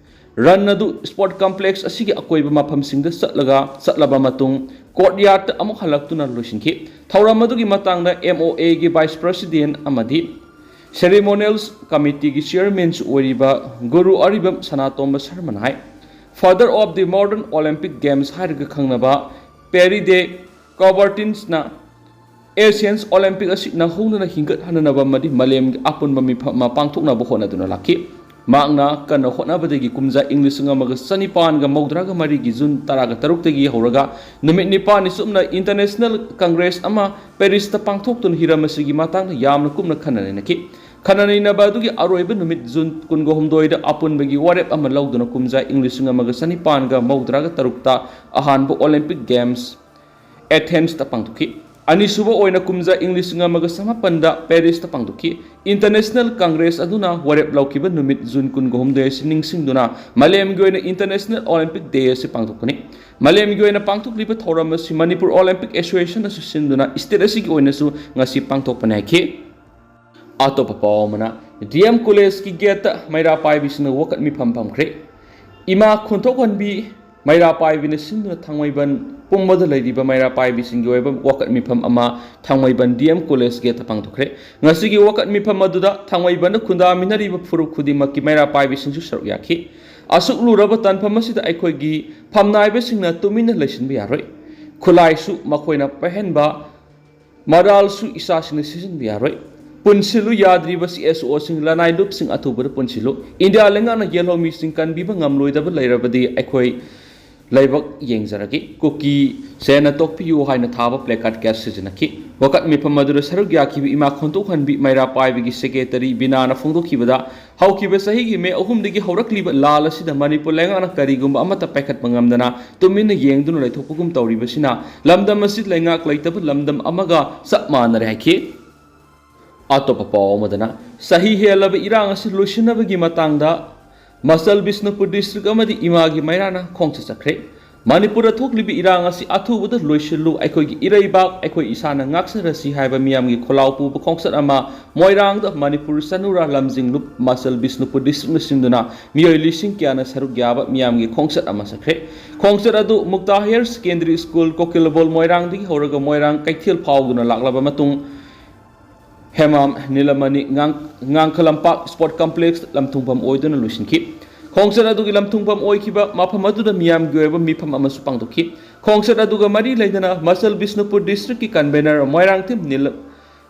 ꯔꯟ ꯑꯗꯨ ꯁ꯭ꯄꯣꯔꯠ ꯀꯝꯄ꯭ꯂꯦꯛꯁ ꯑꯁꯤꯒꯤ ꯑꯀꯣꯏꯕ ꯃꯐꯝꯁꯤꯡꯗ ꯆꯠꯂꯒ, ꯆꯠꯂꯕ ꯃꯇꯨꯡ ꯀꯣꯔꯠꯌꯥꯔꯗꯇ ꯑꯃꯨꯛ ꯍꯜꯂꯛꯇꯨꯅ ꯂꯣꯏꯁꯤꯟꯈꯤ꯫ ꯊꯧꯔꯝ ꯑꯗꯨꯒꯤ ꯃꯇꯥꯡꯗ ꯑꯦꯝ ꯑꯣ ꯑꯦꯒꯤ ꯚꯥꯏꯁ ꯄ꯭ꯔꯁꯤꯗꯦꯟ ꯑꯃꯗꯤ ꯁꯦꯔꯤꯃꯣꯅꯤꯌꯦꯜꯁ ꯀꯃꯤꯇꯤꯒꯤ ꯆꯤꯌꯔꯃꯦꯟꯁꯨ ꯑꯣꯏꯔꯤꯕ ꯒꯨꯔꯨ ꯑꯔꯤꯕꯝ ꯁꯅꯥꯇꯣꯝꯕ ꯁꯔꯃꯅ ꯍꯥꯏ, Father of the Modern Olympic Games ꯍꯥꯏꯔꯒ ꯈꯪꯅꯕ ꯄꯦꯔꯤ ꯗꯦ ꯀꯣꯕꯔꯇꯤꯟꯁꯅ ꯑꯦꯁꯤꯌꯟꯁ ꯑꯣꯂꯦꯝꯄꯤꯛ ꯑꯁꯤ ꯅꯧꯍꯧꯅꯅ ꯍꯤꯡꯒꯠꯍꯟꯅꯅꯕ ꯑꯃꯗꯤ ꯃꯥꯂꯦꯝꯒꯤ ꯑꯄꯨꯟꯕ ꯃꯤꯐꯝ ꯑꯃ ꯄꯥꯡꯊꯣꯛꯅꯕ ꯍꯣꯠꯅꯗꯨꯅ ꯂꯥꯛꯈꯤ꯫ ꯃꯍꯥꯛꯅ ꯀꯟꯅ ꯍꯣꯠꯅꯕꯗꯒꯤ ꯀꯨꯝꯖꯥ ꯏꯪ ꯂꯤꯁꯤꯡ ꯑꯃꯒ ꯆꯅꯤꯄꯥꯟꯒ ꯃꯧꯗ꯭ꯔꯥꯒ ꯃꯔꯤꯒꯤ ꯖꯨꯟ ꯇꯔꯥꯒ ꯇꯔꯨꯛꯇꯒꯤ ꯍꯧꯔꯒ ꯅꯨꯃꯤꯠ ꯅꯤꯄꯥꯟꯅꯤ ꯆꯨꯞꯅ ꯏꯟꯇꯔꯅꯦꯁꯅꯦꯜ ꯀꯪꯒ꯭ꯔꯦꯁ ꯑꯃ ꯄꯦꯔꯤꯁꯇ ꯄꯥꯡꯊꯣꯛꯇꯨꯅ ꯍꯤꯔꯝ ꯑꯁꯤꯒꯤ ꯃꯇꯥꯡꯗ ꯌꯥꯝꯅ ꯀꯨꯞꯅ ꯈꯟꯅ ꯅꯩꯅꯈꯤ꯫ ꯈꯟꯅ ꯅꯩꯅꯕ ꯑꯗꯨꯒꯤ ꯑꯔꯣꯏꯕ ꯅꯨꯃꯤꯠ ꯖꯨꯟ ꯀꯨꯟꯒ ꯍꯨꯝꯗꯣꯏꯗ ꯑꯄꯨꯟꯕꯒꯤ ꯋꯥꯔꯦꯞ ꯑꯃ ꯂꯧꯗꯨꯅ ꯀꯨꯝꯖꯥ ꯏꯪ ꯂꯤꯁꯤꯡ ꯑꯃꯒ ꯆꯅꯤꯄꯥꯟꯒ ꯃꯧꯗ꯭ꯔꯥꯒ ꯇꯔꯨꯛꯇ ꯑꯍꯥꯟꯕ ꯑꯣꯂꯦꯝꯄꯤꯛ ꯒꯦꯝꯁ ꯑꯦꯊꯦꯟꯁꯇ ꯄꯥꯡꯊꯣꯛꯈꯤ꯫ ꯑꯅꯤꯁꯨꯕ ꯑꯣꯏꯅ ꯀꯨꯝꯖꯥ ꯏꯪ ꯂꯤꯁꯤꯡ ꯑꯃꯒ ꯆꯃꯥꯄꯟꯗ ꯄꯦꯔꯤꯁꯇ ꯄꯥꯡꯊꯣꯛꯈꯤ꯫ ꯏꯟꯇꯔꯅꯦꯁꯅꯦꯜ ꯀꯪꯒ꯭ꯔꯦꯁ ꯑꯗꯨꯅ ꯋꯥꯔꯦꯞ ꯂꯧꯈꯤꯕ ꯅꯨꯃꯤꯠ ꯖꯨꯟ ꯀꯨꯟꯒ ꯍꯨꯝꯗꯣꯏ ꯑꯁꯤ ꯅꯤꯡꯁꯤꯡꯗꯨꯅ ꯃꯥꯂꯦꯝꯒꯤ ꯑꯣꯏꯅ ꯏꯟꯇꯔꯅꯦꯁꯅꯦꯜ ꯑꯣꯂꯦꯝꯄꯤꯛ ꯗꯦ ꯑꯁꯤ ꯄꯥꯡꯊꯣꯛꯄꯅꯤ꯫ ꯃꯥꯂꯦꯝꯒꯤ ꯑꯣꯏꯅ ꯄꯥꯡꯊꯣꯛꯂꯤꯕ ꯊꯧꯔꯝ ꯑꯁꯤ ꯃꯅꯤꯄꯨꯔ ꯑꯣꯂꯦꯝꯄꯤꯛ ꯑꯦꯁꯣꯁꯤꯌꯦꯁꯟꯅꯁꯨ ꯁꯤꯟꯗꯨꯅ ꯁ꯭ꯇꯦꯠ ꯑꯁꯤꯒꯤ ꯑꯣꯏꯅꯁꯨ ꯉꯁꯤ ꯄꯥꯡꯊꯣꯛꯄꯅꯤ ꯍꯥꯏꯈꯤ꯫ ꯑꯇꯣꯞꯄ ꯄꯥꯎ ꯑꯃꯅ, ꯗꯤ ꯑꯦꯝ ꯀꯣꯂꯦꯖꯀꯤ ꯒꯦꯠꯇ ꯃꯩꯔꯥ ꯄꯥꯏꯕꯤꯁꯤꯡꯅ ꯋꯥꯀꯠ ꯃꯤꯐꯝ ꯐꯝꯈ꯭ꯔꯦ꯫ ꯏꯃꯥ ꯈꯣꯟꯊꯣꯛꯍꯟꯕꯤ ꯃꯩꯔꯥ ꯄꯥꯏꯕꯤꯅ ꯁꯤꯟꯗꯨꯅ ꯊꯥꯡꯃꯩꯕꯟ ꯄꯨꯝꯕꯗ ꯂꯩꯔꯤꯕ ꯃꯩꯔꯥ ꯄꯥꯏꯕꯤꯁꯤꯡꯒꯤ ꯑꯣꯏꯕ ꯋꯥꯀꯠ ꯃꯤꯐꯝ ꯑꯃ ꯊꯥꯡꯃꯩꯕꯟ ꯗꯤ ꯑꯦꯝ ꯀꯣꯂꯦꯖ ꯒꯦꯠꯇ ꯄꯥꯡꯊꯣꯛꯈ꯭ꯔꯦ꯫ ꯉꯁꯤꯒꯤ ꯋꯥꯀꯠ ꯃꯤꯐꯝ ꯑꯗꯨꯗ ꯊꯥꯡꯃꯩꯕꯟꯗ ꯈꯨꯟꯗꯥꯃꯤꯟꯅꯔꯤꯕ ꯐꯨꯔꯨꯞ ꯈꯨꯗꯤꯡꯃꯛꯀꯤ ꯃꯩꯔꯥ ꯄꯥꯏꯕꯤꯁꯤꯡꯁꯨ ꯁꯔꯨꯛ ꯌꯥꯈꯤ꯫ ꯑꯁꯨꯛ ꯂꯨꯔꯕ ꯇꯥꯟꯐꯝ ꯑꯁꯤꯗ ꯑꯩꯈꯣꯏꯒꯤ ꯐꯝꯅꯥꯏꯕꯁꯤꯡꯅ ꯇꯨꯃꯤꯟꯅ ꯂꯩꯁꯤꯟꯕ ꯌꯥꯔꯣꯏ꯫ ꯈꯨꯠꯂꯥꯏꯁꯨ ꯃꯈꯣꯏꯅ ꯄꯥꯏꯍꯟꯕ, ꯃꯔꯥꯜꯁꯨ ꯏꯆꯥꯁꯤꯡꯅ ꯁꯤꯖꯤꯟꯕ ꯌꯥꯔꯣꯏ꯫ ꯄꯨꯟꯁꯤꯜꯂꯨ ꯌꯥꯗ꯭ꯔꯤꯕ ꯁꯤ ꯑꯦꯁ ꯑꯣꯁꯤꯡ, ꯂꯅꯥꯏ ꯂꯨꯞꯁꯤꯡ ꯑꯊꯨꯕꯗ ꯄꯨꯟꯁꯤꯜꯂꯨ꯫ ꯏꯟꯗꯤꯌꯥ ꯂꯩꯉꯥꯛꯅ ꯌꯦꯜꯍꯧꯃꯤꯁꯤꯡ ꯀꯟꯕꯤꯕ ꯉꯝꯂꯣꯏꯗꯕ ꯂꯩꯔꯕꯗꯤ ꯑꯩꯈꯣꯏ ꯂꯥꯏꯕꯛ ꯌꯦꯡꯖꯔꯒꯦ꯫ ꯀꯨꯀꯤ ꯁꯦꯟꯅ ꯇꯣꯛꯄꯤꯌꯨ ꯍꯥꯏꯅ ꯊꯥꯕ placard ꯀꯌꯥ ꯁꯤꯖꯤꯟꯅꯈꯤ꯫ ꯋꯥꯀꯠ ꯃꯤꯐꯝ ꯑꯗꯨꯗ ꯁꯔꯨꯛ ꯌꯥꯈꯤꯕ ꯏꯃꯥ ꯈꯣꯟꯊꯣꯛꯍꯟꯕꯤ ꯃꯩꯔꯥ ꯄꯥꯏꯕꯒꯤ ꯁꯦꯀ꯭ꯔꯦꯇꯔꯤ ꯕꯤꯅꯥꯅ ꯐꯣꯡꯗꯣꯛꯈꯤꯕꯗ, ꯍꯧꯈꯤꯕ ꯆꯍꯤꯒꯤ ꯃꯦ ꯑꯍꯨꯝꯗꯒꯤ ꯍꯧꯔꯛꯂꯤꯕ ꯂꯥꯜ ꯑꯁꯤꯗ ꯃꯅꯤꯄꯨꯔ ꯂꯩꯉꯥꯛꯅ ꯀꯔꯤꯒꯨꯝꯕ ꯑꯃꯠꯇ ꯄꯥꯏꯈꯠꯄ ꯉꯝꯗꯅ ꯇꯨꯃꯤꯟꯅ ꯌꯦꯡꯗꯨꯅ ꯂꯩꯊꯣꯛꯄꯒꯨꯝ ꯇꯧꯔꯤꯕꯁꯤꯅ ꯂꯝꯗꯝ ꯑꯁꯤ ꯂꯩꯉꯥꯛ ꯂꯩꯇꯕ ꯂꯝꯗꯝ ꯑꯃꯒ ꯆꯞ ꯃꯥꯟꯅꯔꯦ ꯍꯥꯏꯈꯤ꯫ ꯑꯇꯣꯞꯄ ꯄꯥꯎ ꯑꯃꯗꯅ, ꯆꯍꯤ ꯍꯦꯜꯂꯕ ꯏꯔꯥꯡ ꯑꯁꯤ ꯂꯣꯏꯁꯤꯟꯅꯕꯒꯤ ꯃꯇꯥꯡꯗ ꯃꯆꯜ ꯕꯤꯁꯅꯨꯄꯨꯔ ꯗꯤꯁꯇ꯭ꯔꯤꯛ ꯑꯃꯗꯤ ꯏꯃꯥꯒꯤ ꯃꯩꯔꯥꯅ ꯈꯣꯡꯆꯠ ꯆꯠꯈ꯭ꯔꯦ꯫ ꯃꯅꯤꯄꯨꯔꯗ ꯊꯣꯛꯂꯤꯕ ꯏꯔꯥꯡ ꯑꯁꯤ ꯑꯊꯨꯕꯗ ꯂꯣꯏꯁꯤꯜꯂꯨ, ꯑꯩꯈꯣꯏꯒꯤ ꯏꯔꯩꯕꯥꯛ ꯑꯩꯈꯣꯏ ꯏꯁꯥꯅ ꯉꯥꯛꯆꯔꯁꯤ ꯍꯥꯏꯕ ꯃꯤꯌꯥꯝꯒꯤ ꯈꯣꯜꯂꯥꯎ ꯄꯨꯕ ꯈꯣꯡꯆꯠ ꯑꯃ ꯃꯣꯏꯔꯥꯡꯗ ꯃꯅꯤꯄꯨꯔ ꯆꯅꯨꯔꯥ ꯂꯝꯖꯤꯡꯂꯨꯞ ꯃꯆꯜ ꯕꯤꯁꯅꯨꯄꯨꯔ ꯗꯤꯁꯇ꯭ꯔꯤꯛꯅ ꯁꯤꯟꯗꯨꯅ ꯃꯤꯑꯣꯏ ꯂꯤꯁꯤꯡ ꯀꯌꯥꯅ ꯁꯔꯨꯛ ꯌꯥꯕ ꯃꯤꯌꯥꯝꯒꯤ ꯈꯣꯡꯆꯠ ꯑꯃ ꯆꯠꯈ꯭ꯔꯦ꯫ ꯈꯣꯡꯆꯠ ꯑꯗꯨ ꯃꯨꯛꯇꯥ ꯍꯥꯌꯔ ꯁꯦꯀꯦꯟꯗꯔꯤ ꯁ꯭ꯀꯨꯜ, ꯀꯣꯀꯤꯜꯕꯣꯜ, ꯃꯣꯏꯔꯥꯡꯗꯒꯤ ꯍꯧꯔꯒ ꯃꯣꯏꯔꯥꯡ ꯀꯩꯊꯦꯜ ꯐꯥꯎꯗꯨꯅ ꯂꯥꯛꯂꯕ ꯃꯇꯨꯡ, ꯍꯦꯃꯥꯝ, ꯅꯤꯂꯃꯅꯤ, ꯉꯥꯡ-, ꯉꯥꯡꯈꯂꯝꯄꯥꯛ ꯁ꯭ꯄꯣꯔꯠ ꯀꯝꯄ꯭ꯂꯦꯛꯁ ꯂꯝꯊꯨꯡꯐꯝ ꯑꯣꯏꯗꯨꯅ ꯂꯣꯏꯁꯤꯟꯈꯤ꯫ ꯈꯣꯡꯆꯠ ꯑꯗꯨꯒꯤ ꯂꯝꯊꯨꯡꯐꯝ ꯑꯣꯏꯈꯤꯕ ꯃꯐꯝ ꯑꯗꯨꯗ ꯃꯤꯌꯥꯝꯒꯤ ꯑꯣꯏꯕ ꯃꯤꯐꯝ ꯑꯃꯁꯨ ꯄꯥꯡꯊꯣꯛꯈꯤ꯫ ꯈꯣꯡꯆꯠ ꯑꯗꯨꯒ ꯃꯔꯤ ꯂꯩꯅꯅ ꯃꯆꯜ ꯕꯤꯁꯅꯨꯄꯨꯔ ꯗꯤꯁꯇ꯭ꯔꯤꯛꯀꯤ ꯀꯟꯚꯦꯅꯔ ꯃꯣꯏꯔꯥꯡꯊꯦꯝ ꯅꯤꯂꯝ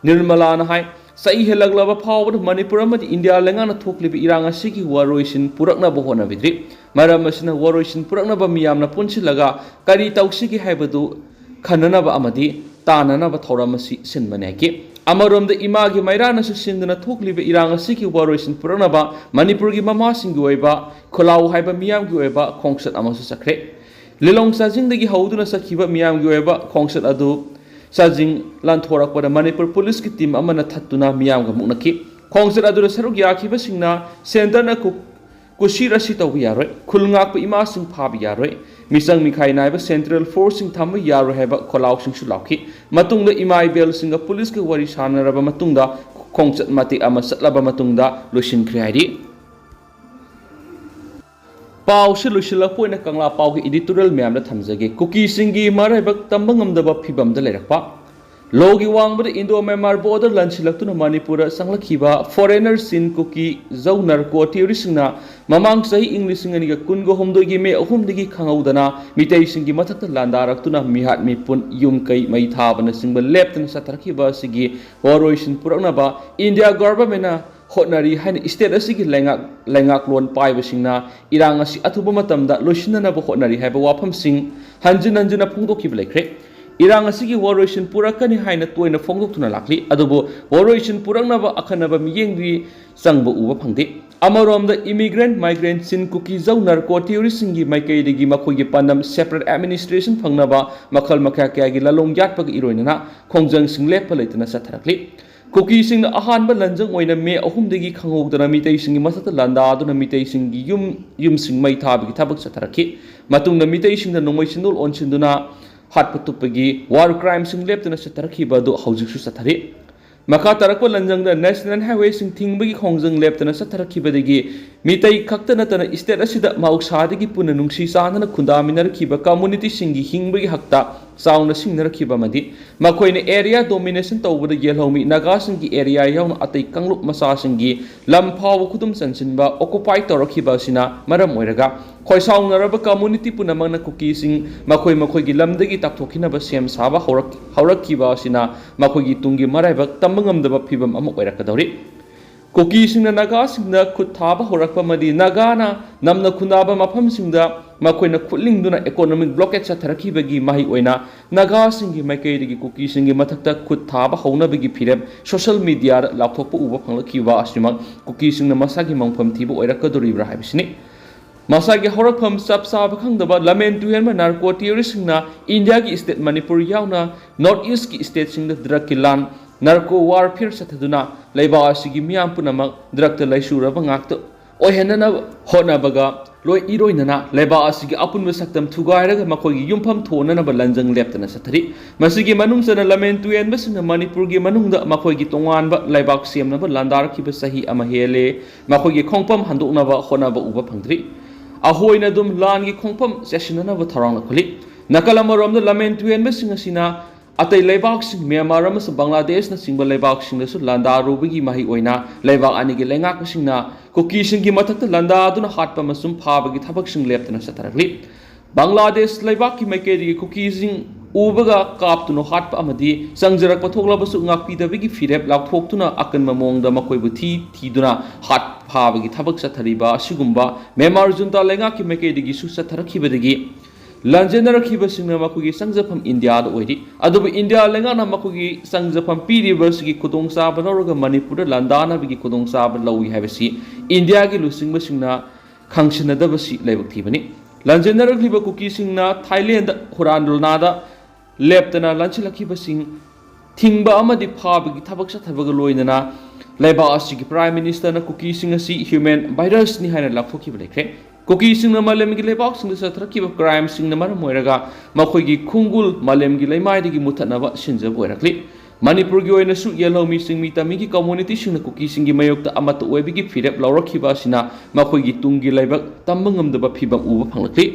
ꯅꯤꯔꯃꯂꯥꯅ ꯍꯥꯏ, ꯆꯍꯤ ꯍꯦꯜꯂꯛꯂꯕ ꯐꯥꯎꯕꯗ ꯃꯅꯤꯄꯨꯔ ꯑꯃꯗꯤ ꯏꯟꯗꯤꯌꯥ ꯂꯩꯉꯥꯛꯅ ꯊꯣꯛꯂꯤꯕ ꯏꯔꯥꯡ ꯑꯁꯤꯒꯤ ꯋꯥꯔꯣꯏꯁꯤꯟ ꯄꯨꯔꯛꯅꯕ ꯍꯣꯠꯅꯕꯤꯗ꯭ꯔꯤ꯫ ꯃꯔꯝ ꯑꯁꯤꯅ ꯋꯥꯔꯣꯏꯁꯤꯟ ꯄꯨꯔꯛꯅꯕ ꯃꯤꯌꯥꯝꯅ ꯄꯨꯟꯁꯤꯜꯂꯒ ꯀꯔꯤ ꯇꯧꯁꯤꯒꯦ ꯍꯥꯏꯕꯗꯨ ꯈꯟꯅꯅꯕ ꯑꯃꯗꯤ ꯇꯥꯟꯅꯅꯕ ꯊꯧꯔꯝ ꯑꯁꯤ ꯁꯤꯟꯕꯅꯤ ꯍꯥꯏꯈꯤ꯫ ꯑꯃꯔꯣꯝꯗ ꯏꯃꯥꯒꯤ ꯃꯩꯔꯥꯅꯁꯨ ꯁꯤꯟꯗꯨꯅ ꯊꯣꯛꯂꯤꯕ ꯏꯔꯥꯡ ꯑꯁꯤꯒꯤ ꯋꯥꯔꯣꯏꯁꯤꯟ ꯄꯨꯔꯛꯅꯕ ꯃꯅꯤꯄꯨꯔꯒꯤ ꯃꯃꯥꯁꯤꯡꯒꯤ ꯑꯣꯏꯕ ꯈꯣꯜꯂꯥꯎ ꯍꯥꯏꯕ ꯃꯤꯌꯥꯝꯒꯤ ꯑꯣꯏꯕ ꯈꯣꯡꯆꯠ ꯑꯃꯁꯨ ꯆꯠꯈ꯭ꯔꯦ꯫ ꯂꯤꯂꯣꯡ ꯆꯥꯖꯤꯡꯗꯒꯤ ꯍꯧꯗꯨꯅ ꯆꯠꯈꯤꯕ ꯃꯤꯌꯥꯝꯒꯤ ꯑꯣꯏꯕ ꯈꯣꯡꯆꯠ ꯑꯗꯨ ꯆꯥꯖꯤꯡ ꯂꯥꯟꯊꯣꯔꯛꯄꯗ ꯃꯅꯤꯄꯨꯔ ꯄꯨꯂꯤꯁꯀꯤ ꯇꯤꯝ ꯑꯃꯅ ꯊꯠꯇꯨꯅ ꯃꯤꯌꯥꯝꯒ ꯃꯨꯛꯅꯈꯤ꯫ ꯈꯣꯡꯆꯠ ꯑꯗꯨꯗ ꯁꯔꯨꯛ ꯌꯥꯈꯤꯕꯁꯤꯡꯅ ꯁꯦꯟꯇꯔꯅ ꯀꯨ-, ꯀꯨꯁꯤꯔ ꯑꯁꯤ ꯇꯧꯕ ꯌꯥꯔꯣꯏ, ꯈꯨꯜ ꯉꯥꯛꯄ ꯏꯃꯥꯁꯤꯡ ꯐꯥꯕ ꯌꯥꯔꯣꯏ, ꯃꯤꯆꯪ ꯃꯤꯈꯥꯏ ꯅꯥꯏꯕ ꯁꯦꯟꯇ꯭ꯔꯦꯜ ꯐꯣꯔꯁꯁꯤꯡ ꯊꯝꯕ ꯌꯥꯔꯣꯏ ꯍꯥꯏꯕ ꯈꯣꯜꯂꯥꯎꯁꯤꯡꯁꯨ ꯂꯥꯎꯈꯤ꯫ ꯃꯇꯨꯡꯗ ꯏꯃꯥ ꯏꯕꯦꯜꯁꯤꯡꯒ ꯄꯨꯂꯤꯁꯀ ꯋꯥꯔꯤ ꯁꯥꯟꯅꯔꯕ ꯃꯇꯨꯡꯗ ꯈꯣꯡꯆꯠ ꯃꯇꯦꯛ ꯑꯃ ꯆꯠꯂꯕ ꯃꯇꯨꯡꯗ ꯂꯣꯏꯁꯤꯟꯈ꯭ꯔꯦ ꯍꯥꯏꯔꯤ꯫ ꯄꯥꯎꯁꯤ ꯂꯣꯏꯁꯤꯜꯂꯛꯄ ꯑꯣꯏꯅ ꯀꯪꯂꯥ ꯄꯥꯎꯒꯤ editorial ꯃꯌꯥꯝꯗ ꯊꯝꯖꯒꯦ꯫ ꯀꯨꯀꯤꯁꯤꯡꯒꯤ ꯃꯔꯥꯏꯕꯛ ꯇꯝꯕ ꯉꯝꯗꯕ ꯐꯤꯕꯝꯗ ꯂꯩꯔꯛꯄ꯫ ꯂꯣꯒꯤ ꯋꯥꯡꯃꯗ Indo-Myanmar border ꯂꯥꯟꯁꯤꯜꯂꯛꯇꯨꯅ ꯃꯅꯤꯄꯨꯔꯗ ꯆꯪꯂꯛꯈꯤꯕ foreigner ꯆꯤꯟ ꯀꯨꯀꯤ ꯖꯧ narco terroristꯁꯤꯡꯅ ꯃꯃꯥꯡ ꯆꯍꯤ ꯏꯪ ꯂꯤꯁꯤꯡ ꯑꯅꯤꯒ ꯀꯨꯟꯒ ꯍꯨꯝꯗꯣꯏꯒꯤ ꯃꯦ ꯑꯍꯨꯝꯗꯒꯤ ꯈꯪꯍꯧꯗꯅ ꯃꯤꯇꯩꯁꯤꯡꯒꯤ ꯃꯊꯛꯇ ꯂꯥꯟꯗꯥꯔꯛꯇꯨꯅ ꯃꯤꯍꯥꯠ ꯃꯤꯄꯨꯟ, ꯌꯨꯝ ꯀꯩ ꯃꯩ ꯊꯥꯕꯅꯆꯤꯡꯕ ꯂꯦꯞꯇꯅ ꯆꯠꯊꯔꯛꯈꯤꯕ ꯑꯁꯤꯒꯤ ꯋꯥꯔꯣꯏꯁꯤꯟ ꯄꯨꯔꯛꯅꯕ India governmentꯅ ꯍꯣꯠꯅꯔꯤ ꯍꯥꯏꯅ state ꯑꯁꯤꯒꯤ ꯂꯩꯉꯥꯛ, ꯂꯩꯉꯥꯛꯂꯣꯟ ꯄꯥꯏꯕꯁꯤꯡꯅ ꯏꯔꯥꯡ ꯑꯁꯤ ꯑꯊꯨꯕ ꯃꯇꯝꯗ ꯂꯣꯏꯁꯤꯟꯅꯅꯕ ꯍꯣꯠꯅꯔꯤ ꯍꯥꯏꯕ ꯋꯥꯐꯝꯁꯤꯡ ꯍꯟꯖꯤꯟ ꯍꯟꯖꯤꯟꯅ ꯐꯣꯡꯗꯣꯛꯈꯤꯕ ꯂꯩꯈ꯭ꯔꯦ꯫ ꯏꯔꯥꯡ ꯑꯁꯤꯒꯤ ꯋꯥꯔꯣꯏꯁꯤꯟ ꯄꯨꯔꯛꯀꯅꯤ ꯍꯥꯏꯅ ꯇꯣꯏꯅ ꯐꯣꯡꯗꯣꯛꯇꯨꯅ ꯂꯥꯛꯂꯤ, ꯑꯗꯨꯕꯨ ꯋꯥꯔꯣꯏꯁꯤꯟ ꯄꯨꯔꯛꯅꯕ ꯑꯈꯟꯅꯕ ꯃꯤꯠꯌꯦꯡꯗꯤ ꯆꯪꯕ ꯎꯕ ꯐꯪꯗꯦ꯫ ꯑꯃꯔꯣꯝꯗ immigrant, migrant ꯆꯤꯟ ꯀꯨꯀꯤ ꯖꯧ narco terroristꯁꯤꯡꯒꯤ ꯃꯥꯏꯀꯩꯗꯒꯤ ꯃꯈꯣꯏꯒꯤ ꯄꯥꯟꯗꯝ separate administration ꯐꯪꯅꯕ ꯃꯈꯜ ꯃꯈꯥ ꯀꯌꯥꯒꯤ ꯂꯥꯂꯣꯡ ꯌꯥꯠꯄꯒ ꯏꯔꯣꯏꯅꯅ ꯈꯣꯡꯖꯪꯁꯤꯡ ꯂꯦꯞꯄ ꯂꯩꯇꯅ ꯆꯠꯊꯔꯛꯂꯤ꯫ ꯀꯨꯀꯤꯁꯤꯡꯅ ꯑꯍꯥꯟꯕ ꯂꯥꯟꯖꯪ ꯑꯣꯏꯅ ꯃꯦ ꯑꯍꯨꯝꯗꯒꯤ ꯈꯪꯍꯧꯗꯅ ꯃꯤꯇꯩꯁꯤꯡꯒꯤ ꯃꯊꯛꯇ ꯂꯥꯟꯗꯥꯗꯨꯅ ꯃꯤꯇꯩꯁꯤꯡꯒꯤ ꯌꯨꯝ, ꯌꯨꯝꯁꯤꯡ ꯃꯩ ꯊꯥꯕꯒꯤ ꯊꯕꯛ ꯆꯠꯊꯔꯛꯈꯤ꯫ ꯃꯇꯨꯡꯗ ꯃꯤꯇꯩꯁꯤꯡꯗ ꯅꯣꯡꯃꯩ ꯆꯤꯟꯗꯣꯜ ꯑꯣꯟꯁꯤꯟꯗꯨꯅ ꯍꯥꯠꯄ ꯇꯨꯞꯄꯒꯤ war crimeꯁꯤꯡ ꯂꯦꯞꯇꯅ ꯆꯠꯊꯔꯛꯈꯤꯕ ꯑꯗꯨ ꯍꯧꯖꯤꯛꯁꯨ ꯆꯠꯊꯔꯤ꯫ ꯃꯈꯥ ꯇꯥꯔꯛꯄ ꯂꯥꯟꯖꯪꯗ National Highwayꯁꯤꯡ ꯊꯤꯡꯕꯒꯤ ꯈꯣꯡꯖꯪ ꯂꯦꯞꯇꯅ ꯆꯠꯊꯔꯛꯈꯤꯕꯗꯒꯤ ꯃꯤꯇꯩ ꯈꯛꯇ ꯅꯠꯇꯅ state ꯑꯁꯤꯗ ꯃꯍꯧꯁꯥꯗꯒꯤ ꯄꯨꯟꯅ ꯅꯨꯡꯁꯤ ꯆꯥꯟꯅꯅ ꯈꯨꯟꯗꯥꯃꯤꯟꯅꯔꯛꯈꯤꯕ communityꯁꯤꯡꯒꯤ ꯍꯤꯡꯕꯒꯤ ꯍꯛꯇ ꯆꯥꯎꯅ ꯁꯤꯡꯅꯔꯛꯈꯤꯕ ꯑꯃꯗꯤ ꯃꯈꯣꯏꯅ area domination ꯇꯧꯕꯗ ꯌꯦꯜꯍꯧꯃꯤ ꯅꯥꯒꯥꯁꯤꯡꯒꯤ area ꯌꯥꯎꯅ ꯑꯇꯩ ꯀꯥꯡꯂꯨꯞ ꯃꯆꯥꯁꯤꯡꯒꯤ ꯂꯝ ꯐꯥꯎꯕ ꯈꯨꯗꯨꯝ ꯆꯟꯁꯤꯟꯕ, occupy ꯇꯧꯔꯛꯈꯤꯕ ꯑꯁꯤꯅ ꯃꯔꯝ ꯑꯣꯏꯔꯒ ꯈꯣꯏꯁꯥꯎꯅꯔꯕ community ꯄꯨꯝꯅꯃꯛꯅ ꯀꯨꯀꯤꯁꯤꯡ ꯃꯈꯣꯏ ꯃꯈꯣꯏꯒꯤ ꯂꯝꯗꯒꯤ ꯇꯥꯛꯊꯣꯛꯈꯤꯅꯕ ꯁꯦꯝ ꯁꯥꯕ ꯍꯧꯔꯛ-, ꯍꯧꯔꯛꯈꯤꯕ ꯑꯁꯤꯅ ꯃꯈꯣꯏꯒꯤ ꯇꯨꯡꯒꯤ ꯃꯔꯥꯏꯕꯛ ꯇꯝꯕ ꯉꯝꯗꯕ ꯐꯤꯕꯝ ꯑꯃ ꯑꯣꯏꯔꯛꯀꯗꯧꯔꯤ꯫ ꯀꯨꯀꯤꯁꯤꯡꯅ ꯅꯥꯒꯥꯁꯤꯡꯗ ꯈꯨꯠ ꯊꯥꯕ ꯍꯧꯔꯛꯄ ꯑꯃꯗꯤ ꯅꯥꯒꯥꯅ ꯅꯝꯅ ꯈꯨꯟꯗꯥꯕ ꯃꯐꯝꯁꯤꯡꯗ ꯃꯈꯣꯏꯅ ꯈꯨꯠꯂꯤꯡꯗꯨꯅ economic blockade ꯆꯠꯊꯔꯛꯈꯤꯕꯒꯤ ꯃꯍꯩ ꯑꯣꯏꯅ ꯅꯥꯒꯥꯁꯤꯡꯒꯤ ꯃꯥꯏꯀꯩꯗꯒꯤ ꯀꯨꯀꯤꯁꯤꯡꯒꯤ ꯃꯊꯛꯇ ꯈꯨꯠ ꯊꯥꯕ ꯍꯧꯅꯕꯒꯤ ꯐꯤꯔꯦꯞ social mediaꯗ ꯂꯥꯎꯊꯣꯛꯄ ꯎꯕ ꯐꯪꯂꯛꯈꯤꯕ ꯑꯁꯤꯃꯛ ꯀꯨꯀꯤꯁꯤꯡꯅ ꯃꯁꯥꯒꯤ ꯃꯪꯐꯝ ꯊꯤꯕ ꯑꯣꯏꯔꯛꯀꯗꯧꯔꯤꯕ꯭ꯔꯥ ꯍꯥꯏꯕꯁꯤꯅꯤ꯫ ꯃꯁꯥꯒꯤ ꯍꯧꯔꯛꯐꯝ ꯆꯞ ꯆꯥꯕ ꯈꯪꯗꯕ ꯂꯝꯍꯦꯟ ꯇꯨꯍꯦꯟꯕ narco terroristꯁꯤꯡꯅ Indiaꯒꯤ state ꯃꯅꯤꯄꯨꯔ ꯌꯥꯎꯅ North Eastꯀꯤ stateꯁꯤꯡꯗ drugꯀꯤ ꯂꯥꯟ, narco warfare ꯆꯠꯊꯗꯨꯅ ꯂꯩꯕꯥꯛ ꯑꯁꯤꯒꯤ ꯃꯤꯌꯥꯝ ꯄꯨꯝꯅꯃꯛ drugꯇ ꯂꯩꯁꯨꯔꯕ ꯉꯥꯛꯇ ꯑꯣꯏꯍꯟꯅꯅꯕ ꯍꯣꯠꯅꯕꯒ ꯂꯣꯏ ꯏꯔꯣꯏꯅꯅ ꯂꯩꯕꯥꯛ ꯑꯁꯤꯒꯤ ꯑꯄꯨꯟꯕ ꯁꯛꯇꯝ ꯊꯨꯒꯥꯏꯔꯒ ꯃꯈꯣꯏꯒꯤ ꯌꯨꯝꯐꯝ ꯊꯣꯟꯅꯅꯕ ꯂꯥꯟꯖꯪ ꯂꯦꯞꯇꯅ ꯆꯠꯊꯔꯤ꯫ ꯃꯁꯤꯒꯤ ꯃꯅꯨꯡ ꯆꯟꯅ ꯂꯝꯍꯦꯟ ꯇꯨꯍꯦꯟꯕꯁꯤꯡꯅ ꯃꯅꯤꯄꯨꯔꯒꯤ ꯃꯅꯨꯡꯗ ꯃꯈꯣꯏꯒꯤ ꯇꯣꯉꯥꯟꯕ ꯂꯩꯕꯥꯛ ꯁꯦꯝꯅꯕ ꯂꯥꯟꯗꯥꯔꯛꯈꯤꯕ ꯆꯍꯤ ꯑꯃ ꯍꯦꯜꯂꯦ꯫ ꯃꯈꯣꯏꯒꯤ ꯈꯣꯡꯐꯝ ꯍꯟꯗꯣꯛꯅꯕ ꯍꯣꯠꯅꯕ ꯎꯕ ꯐꯪꯗ꯭ꯔꯤ꯫ ꯑꯍꯣꯏꯅ ꯑꯗꯨꯝ ꯂꯥꯟꯒꯤ ꯈꯣꯡꯐꯝ ꯆꯦꯠꯁꯤꯟꯅꯅꯕ ꯊꯧꯔꯥꯡ ꯂꯧꯈꯠꯂꯤ꯫ ꯅꯥꯀꯜ ꯑꯃꯔꯣꯝꯗ ꯂꯝꯍꯦꯟ ꯇꯨꯍꯦꯟꯕꯁꯤꯡ ꯑꯁꯤꯅ ꯑꯇꯩ ꯂꯩꯕꯥꯛꯁꯤꯡ, ꯃ꯭ꯌꯥꯟꯃꯥꯔ ꯑꯃꯁꯨꯡ ꯕꯪꯒ꯭ꯂꯥꯗꯦꯁꯅꯆꯤꯡꯕ ꯂꯩꯕꯥꯛꯁꯤꯡꯗꯁꯨ ꯂꯥꯟꯗꯥꯔꯨꯕꯒꯤ ꯃꯍꯩ ꯑꯣꯏꯅ ꯂꯩꯕꯥꯛ ꯑꯅꯤꯒꯤ ꯂꯩꯉꯥꯛꯄꯁꯤꯡꯅ ꯀꯨꯀꯤꯁꯤꯡꯒꯤ ꯃꯊꯛꯇ ꯂꯥꯟꯗꯥꯗꯨꯅ ꯍꯥꯠꯄ ꯑꯃꯁꯨꯡ ꯐꯥꯕꯒꯤ ꯊꯕꯛꯁꯤꯡ ꯂꯦꯞꯇꯅ ꯆꯠꯊꯔꯛꯂꯤ꯫ ꯕꯪꯒ꯭ꯂꯥꯗꯦꯁ ꯂꯩꯕꯥꯛꯀꯤ ꯃꯥꯏꯀꯩꯗꯒꯤ ꯀꯨꯀꯤꯁꯤꯡ ꯎꯕꯒ ꯀꯥꯞꯇꯨꯅ ꯍꯥꯠꯄ ꯑꯃꯗꯤ ꯆꯪꯖꯔꯛꯄ ꯊꯣꯛꯂꯕꯁꯨ ꯉꯥꯛꯄꯤꯗꯕꯒꯤ ꯐꯤꯔꯦꯞ ꯂꯥꯎꯊꯣꯛꯇꯨꯅ ꯑꯀꯟꯕ ꯃꯑꯣꯡꯗ ꯃꯈꯣꯏꯕꯨ ꯊꯤ ꯊꯤꯗꯨꯅ ꯍꯥꯠ ꯐꯥꯕꯒꯤ ꯊꯕꯛ ꯆꯠꯊꯔꯤꯕ ꯑꯁꯤꯒꯨꯝꯕ ꯃ꯭ꯌꯥꯟꯃꯥꯔ ꯖꯨꯟꯇꯥ ꯂꯩꯉꯥꯛꯀꯤ ꯃꯥꯏꯀꯩꯗꯒꯤꯁꯨ ꯆꯠꯊꯔꯛꯈꯤꯕꯗꯒꯤ ꯂꯥꯟꯖꯦꯟꯅꯔꯛꯈꯤꯕꯁꯤꯡꯅ ꯃꯈꯣꯏꯒꯤ ꯆꯪꯖꯐꯝ ꯏꯟꯗꯤꯌꯥꯗ ꯑꯣꯏꯔꯤ꯫ ꯑꯗꯨꯕꯨ ꯏꯟꯗꯤꯌꯥ ꯂꯩꯉꯥꯛꯅ ꯃꯈꯣꯏꯒꯤ ꯆꯪꯖꯐꯝ ꯄꯤꯔꯤꯕ ꯑꯁꯤꯒꯤ ꯈꯨꯗꯣꯡꯆꯥꯕ ꯂꯧꯔꯒ ꯃꯅꯤꯄꯨꯔꯗ ꯂꯥꯟꯗꯥꯅꯕꯒꯤ ꯈꯨꯗꯣꯡꯆꯥꯕ ꯂꯧꯏ ꯍꯥꯏꯕꯁꯤ ꯏꯟꯗꯤꯌꯥꯒꯤ ꯂꯨꯆꯤꯡꯕꯁꯤꯡꯅ ꯈꯪꯁꯤꯟꯅꯗꯕꯁꯤ ꯂꯥꯏꯕꯛ ꯊꯤꯕꯅꯤ꯫ ꯂꯥꯟꯖꯦꯟꯅꯔꯛꯂꯤꯕ ꯀꯨꯀꯤꯁꯤꯡꯅ ꯊꯥꯏꯂꯦꯟꯗ ꯍꯨꯔꯥꯟ ꯂꯥꯟꯗꯥ ꯂꯦꯞꯇꯅ ꯂꯥꯟꯁꯤꯜꯂꯛꯈꯤꯕꯁꯤꯡ ꯊꯤꯡꯕ ꯑꯃꯗꯤ ꯐꯥꯕꯒꯤ ꯊꯕꯛ ꯆꯠꯊꯕꯒ ꯂꯣꯏꯅꯅ ꯂꯩꯕꯥꯛ ꯑꯁꯤꯒꯤ Prime Ministerꯅ ꯀꯨꯀꯤꯁꯤꯡ ꯑꯁꯤ human virusꯅꯤ ꯍꯥꯏꯅ ꯂꯥꯎꯊꯣꯛꯈꯤꯕ ꯂꯩꯈ꯭ꯔꯦ꯫ ꯀꯨꯀꯤꯁꯤꯡꯅ ꯃꯥꯂꯦꯝꯒꯤ ꯂꯩꯕꯥꯛꯁꯤꯡꯗ ꯆꯠꯊꯔꯛꯈꯤꯕ crimeꯁꯤꯡꯅ ꯃꯔꯝ ꯑꯣꯏꯔꯒ ꯃꯈꯣꯏꯒꯤ ꯈꯣꯡꯒꯨꯜ ꯃꯥꯂꯦꯝꯒꯤ ꯂꯩꯃꯥꯏꯗꯒꯤ ꯃꯨꯊꯠꯅꯕ ꯁꯤꯟꯖꯕ ꯑꯣꯏꯔꯛꯂꯤ꯫ ꯃꯅꯤꯄꯨꯔꯒꯤ ꯑꯣꯏꯅꯁꯨ ꯌꯦꯜꯍꯧꯃꯤ ꯆꯤꯡꯃꯤ ꯇꯝꯃꯤꯒꯤ communityꯁꯤꯡꯅ ꯀꯨꯀꯤꯁꯤꯡꯒꯤ ꯃꯥꯌꯣꯛꯇ ꯑꯃꯠꯇ ꯑꯣꯏꯕꯒꯤ ꯐꯤꯔꯦꯞ ꯂꯧꯔꯛꯈꯤꯕ ꯑꯁꯤꯅ ꯃꯈꯣꯏꯒꯤ ꯇꯨꯡꯒꯤ ꯂꯥꯏꯕꯛ ꯇꯝꯕ ꯉꯝꯗꯕ ꯐꯤꯚꯝ ꯎꯕ ꯐꯪꯂꯛꯂꯤ꯫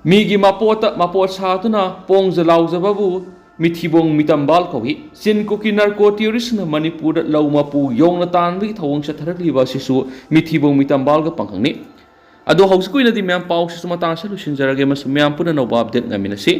ꯃꯤꯒꯤ ꯃꯄꯣꯠꯇ ꯃꯄꯣꯠ ꯁꯥꯗꯨꯅ ꯄꯣꯡꯖ ꯂꯥꯎꯖꯕꯕꯨ ꯃꯤꯊꯤꯕꯣꯡ ꯃꯤꯇꯝꯕꯥꯜ ꯀꯧꯏ꯫ ꯆꯤꯟ ꯀꯨꯀꯤ narco terroristꯅ ꯃꯅꯤꯄꯨꯔꯗ ꯂꯧ ꯃꯄꯨ ꯌꯣꯡꯅ ꯇꯥꯟꯕꯒꯤ ꯊꯧꯑꯣꯡ ꯆꯠꯊꯔꯛꯂꯤꯕ ꯑꯁꯤꯁꯨ ꯃꯤꯊꯤꯕꯣꯡ ꯃꯤꯇꯝꯕꯥꯜꯒ ꯄꯥꯡꯈꯪꯅꯤ꯫ ꯑꯗꯣ ꯍꯧꯖꯤꯛꯀꯤ ꯑꯣꯏꯅꯗꯤ ꯃꯌꯥꯝ ꯄꯥꯎꯁꯤꯁꯨ ꯃꯇꯥꯡ ꯑꯁꯤꯗ ꯂꯣꯏꯁꯤꯟꯖꯔꯒꯦ ꯑꯃꯁꯨꯡ ꯃꯌꯥꯝ ꯄꯨꯟꯅ ꯑꯅꯧꯕ update ꯉꯥꯏꯃꯤꯟꯅꯁꯤ꯫